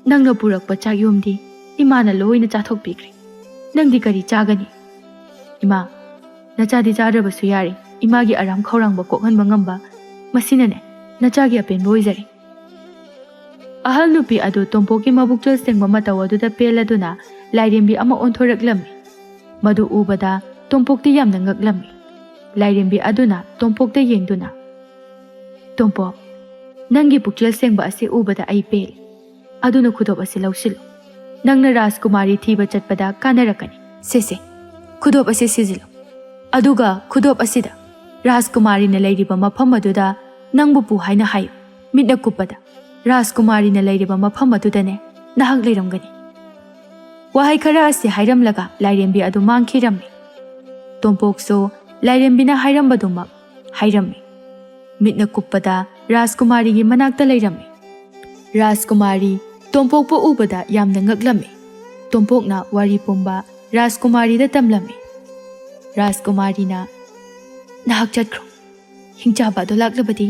ꯅꯪꯅ ꯄꯨꯔꯛꯄ ꯆꯥꯛꯌꯣꯝꯗꯤ ꯏꯃꯥꯅ ꯂꯣꯏꯅ ꯆꯥꯊꯣꯛꯄꯤꯈ꯭ꯔꯦ꯫ ꯅꯪꯗꯤ ꯀꯔꯤ ꯆꯥꯒꯅꯤ?" "ꯏꯃꯥ, ꯅꯆꯥꯗꯤ ꯆꯥꯗ꯭ꯔꯕꯁꯨ ꯌꯥꯔꯦ, ꯏꯃꯥꯒꯤ ꯑꯔꯥꯝ ꯈꯧꯔꯥꯡꯕ ꯀꯣꯛꯍꯟꯕ ꯉꯝꯕ ꯃꯁꯤꯅꯅꯦ ꯅꯆꯥꯒꯤ ꯑꯄꯦꯟꯕ ꯑꯣꯏꯖꯔꯦ"꯫ ꯑꯍꯜ ꯅꯨꯄꯤ ꯑꯗꯨ ꯇꯣꯝꯄꯣꯛꯀꯤ ꯃꯕꯨꯛꯆꯦꯜ ꯁꯦꯡꯕ ꯃꯇꯧ ꯑꯗꯨꯗ ꯄꯦꯜꯂꯗꯨꯅ ꯂꯥꯏꯔꯦꯝꯕꯤ ꯑꯃ ꯑꯣꯟꯊꯣꯔꯛꯂꯝꯃꯤ꯫ ꯃꯗꯨ ꯎꯕꯗ ꯇꯣꯝꯄꯣꯛꯇꯤ ꯌꯥꯝꯅ ꯉꯛꯂꯝꯃꯤ꯫ ꯂꯥꯏꯔꯦꯝꯕꯤ ꯑꯗꯨꯅ ꯇꯣꯝꯄꯣꯛꯇ ꯌꯦꯡꯗꯨꯅ, "ꯇꯣꯝꯄꯣꯛ, ꯅꯪꯒꯤ ꯄꯨꯛꯆꯦꯜ ꯁꯦꯡꯕ ꯑꯁꯤ ꯎꯕꯗ ꯑꯩ ꯄꯦꯜꯂꯤ꯫ ꯑꯗꯨꯅ ꯈꯨꯗꯣꯞ ꯑꯁꯤ ꯂꯧꯁꯤꯜꯂꯨ꯫ ꯅꯪꯅ ꯔꯥꯖꯀꯨꯃꯥꯔꯤ ꯊꯤꯕ ꯆꯠꯄꯗ ꯀꯥꯟꯅꯔꯛꯀꯅꯤ꯫ ꯁꯦ ꯁꯦ, ꯈꯨꯗꯣꯞ ꯑꯁꯤ ꯁꯤꯖꯤꯜꯂꯨ꯫ ꯑꯗꯨꯒ ꯈꯨꯗꯣꯞ ꯑꯁꯤꯗ ꯔꯥꯖꯀꯨꯃꯥꯔꯤꯅ ꯂꯩꯔꯤꯕ ꯃꯐꯝ ꯑꯗꯨꯗ ꯅꯪꯕꯨ ꯄꯨ ꯍꯥꯏꯅ ꯍꯥꯏꯌꯨ꯫ ꯃꯤꯠꯅ ꯀꯨꯞꯄꯗ ꯔꯥꯖꯀꯨꯃꯥꯔꯤꯅ ꯂꯩꯔꯤꯕ ꯃꯐꯝ ꯑꯗꯨꯗꯅꯦ ꯅꯍꯥꯛ ꯂꯩꯔꯝꯒꯅꯤ"꯫ ꯋꯥꯍꯩ ꯈꯔ ꯑꯁꯤ ꯍꯥꯏꯔꯝꯂꯒ ꯂꯥꯏꯔꯦꯝꯕꯤ ꯑꯗꯨ ꯃꯥꯡꯈꯤꯔꯝꯃꯤ꯫ ꯇꯣꯝꯄꯣꯛꯁꯨ ꯂꯥꯏꯔꯦꯝꯕꯤꯅ ꯍꯥꯏꯔꯝꯕꯗꯨꯃꯛ ꯍꯥꯏꯔꯝꯃꯤ꯫ ꯃꯤꯠꯅ ꯀꯨꯞꯄꯗ ꯔꯥꯖꯀꯨꯃꯥꯔꯤꯒꯤ ꯃꯅꯥꯛꯇ ꯂꯩꯔꯝꯃꯤ꯫ ꯔꯥꯖꯀꯨꯃꯥꯔꯤ ꯇꯣꯝꯄꯣꯛꯄꯨ ꯎꯕꯗ ꯌꯥꯝꯅ ꯉꯛꯂꯝꯃꯤ꯫ ꯇꯣꯝꯄꯣꯛꯅ ꯋꯥꯔꯤ ꯄꯨꯝꯕ ꯔꯥꯖꯀꯨꯃꯥꯔꯤꯗ ꯇꯝꯂꯝꯃꯤ꯫ ꯔꯥꯖꯀꯨꯃꯥꯔꯤꯅ, "ꯅꯍꯥꯛ ꯆꯠꯈ꯭ꯔꯣ꯫ ꯍꯤꯡꯆꯥꯕ ꯑꯗꯨ ꯂꯥꯛꯂꯕꯗꯤ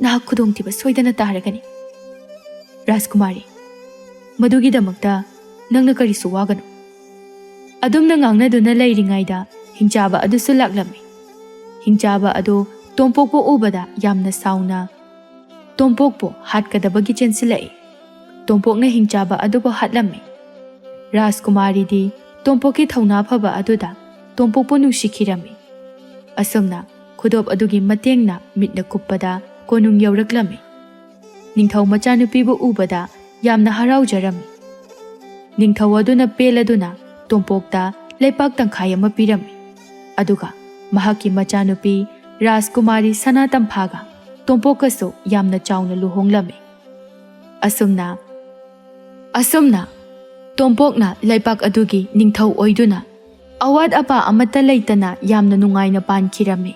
ꯅꯍꯥꯛ ꯈꯨꯗꯣꯡꯊꯤꯕ ꯁꯣꯏꯗꯅ ꯇꯥꯔꯒꯅꯤ꯫ ꯔꯥꯖꯀꯨꯃꯥꯔꯤ, ꯃꯗꯨꯒꯤꯗꯃꯛꯇ ꯅꯪꯅ ꯀꯔꯤꯁꯨ ꯋꯥꯒꯅꯨ"꯫ ꯑꯗꯨꯝꯅ ꯉꯥꯡꯅꯗꯨꯅ ꯂꯩꯔꯤꯉꯩꯗ ꯍꯤꯡꯆꯥꯕ ꯑꯗꯨꯁꯨ ꯂꯥꯛꯂꯝꯃꯤ꯫ ꯍꯤꯡꯆꯥꯕ ꯑꯗꯨ ꯇꯣꯝꯄꯣꯛꯄꯨ ꯎꯕꯗ ꯌꯥꯝꯅ ꯁꯥꯎꯅ ꯇꯣꯝꯄꯣꯛꯄꯨ ꯍꯥꯠꯀꯗꯕꯒꯤ ꯆꯦꯟꯁꯤꯜꯂꯛꯏ꯫ ꯇꯣꯝꯄꯣꯛꯅ ꯍꯤꯡꯆꯥꯕ ꯑꯗꯨꯕꯨ ꯍꯥꯠꯂꯝꯃꯤ꯫ ꯔꯥꯖꯀꯨꯃꯥꯔꯤꯗꯤ ꯇꯣꯝꯄꯣꯛꯀꯤ ꯊꯧꯅꯥ ꯐꯕ ꯑꯗꯨꯗ ꯇꯣꯝꯄꯣꯛꯄꯨ ꯅꯨꯡꯁꯤꯈꯤꯔꯝꯃꯤ꯫ ꯑꯁꯨꯝꯅ ꯈꯨꯗꯣꯞ ꯑꯗꯨꯒꯤ ꯃꯇꯦꯡꯅ ꯃꯤꯠꯅ ꯀꯨꯞꯄꯗ ꯀꯣꯅꯨꯡ ꯌꯧꯔꯛꯂꯝꯃꯤ꯫ ꯅꯤꯡꯊꯧ ꯃꯆꯥꯅꯨꯄꯤꯕꯨ ꯎꯕꯗ ꯌꯥꯝꯅ ꯍꯔꯥꯎꯖꯔꯝꯃꯤ꯫ ꯅꯤꯡꯊꯧ ꯑꯗꯨꯅ ꯄꯦꯜꯂꯗꯨꯅ ꯇꯣꯝꯄꯣꯛꯇ ꯂꯩꯄꯥꯛ ꯇꯪꯈꯥꯏ ꯑꯃ ꯄꯤꯔꯝꯃꯤ꯫ ꯑꯗꯨꯒ ꯃꯍꯥꯛꯀꯤ ꯃꯆꯥꯅꯨꯄꯤ ꯔꯥꯖꯀꯨꯃꯥꯔꯤ ꯁꯅꯥ ꯇꯝꯐꯥꯒ ꯇꯣꯝꯄꯣꯛꯀꯁꯨ ꯌꯥꯝꯅ ꯆꯥꯎꯅ ꯂꯨꯍꯣꯡꯂꯝꯃꯤ꯫ ꯑꯁꯨꯝꯅ, ꯑꯁꯨꯝꯅ ꯇꯣꯝꯄꯣꯛꯅ ꯂꯩꯄꯥꯛ ꯑꯗꯨꯒꯤ ꯅꯤꯡꯊꯧ ꯑꯣꯏꯗꯨꯅ ꯑꯋꯥꯠ ꯑꯄꯥ ꯑꯃꯠꯇ ꯂꯩꯇꯅ ꯌꯥꯝꯅ ꯅꯨꯡꯉꯥꯏꯅ ꯄꯥꯟꯈꯤꯔꯝꯃꯤ꯫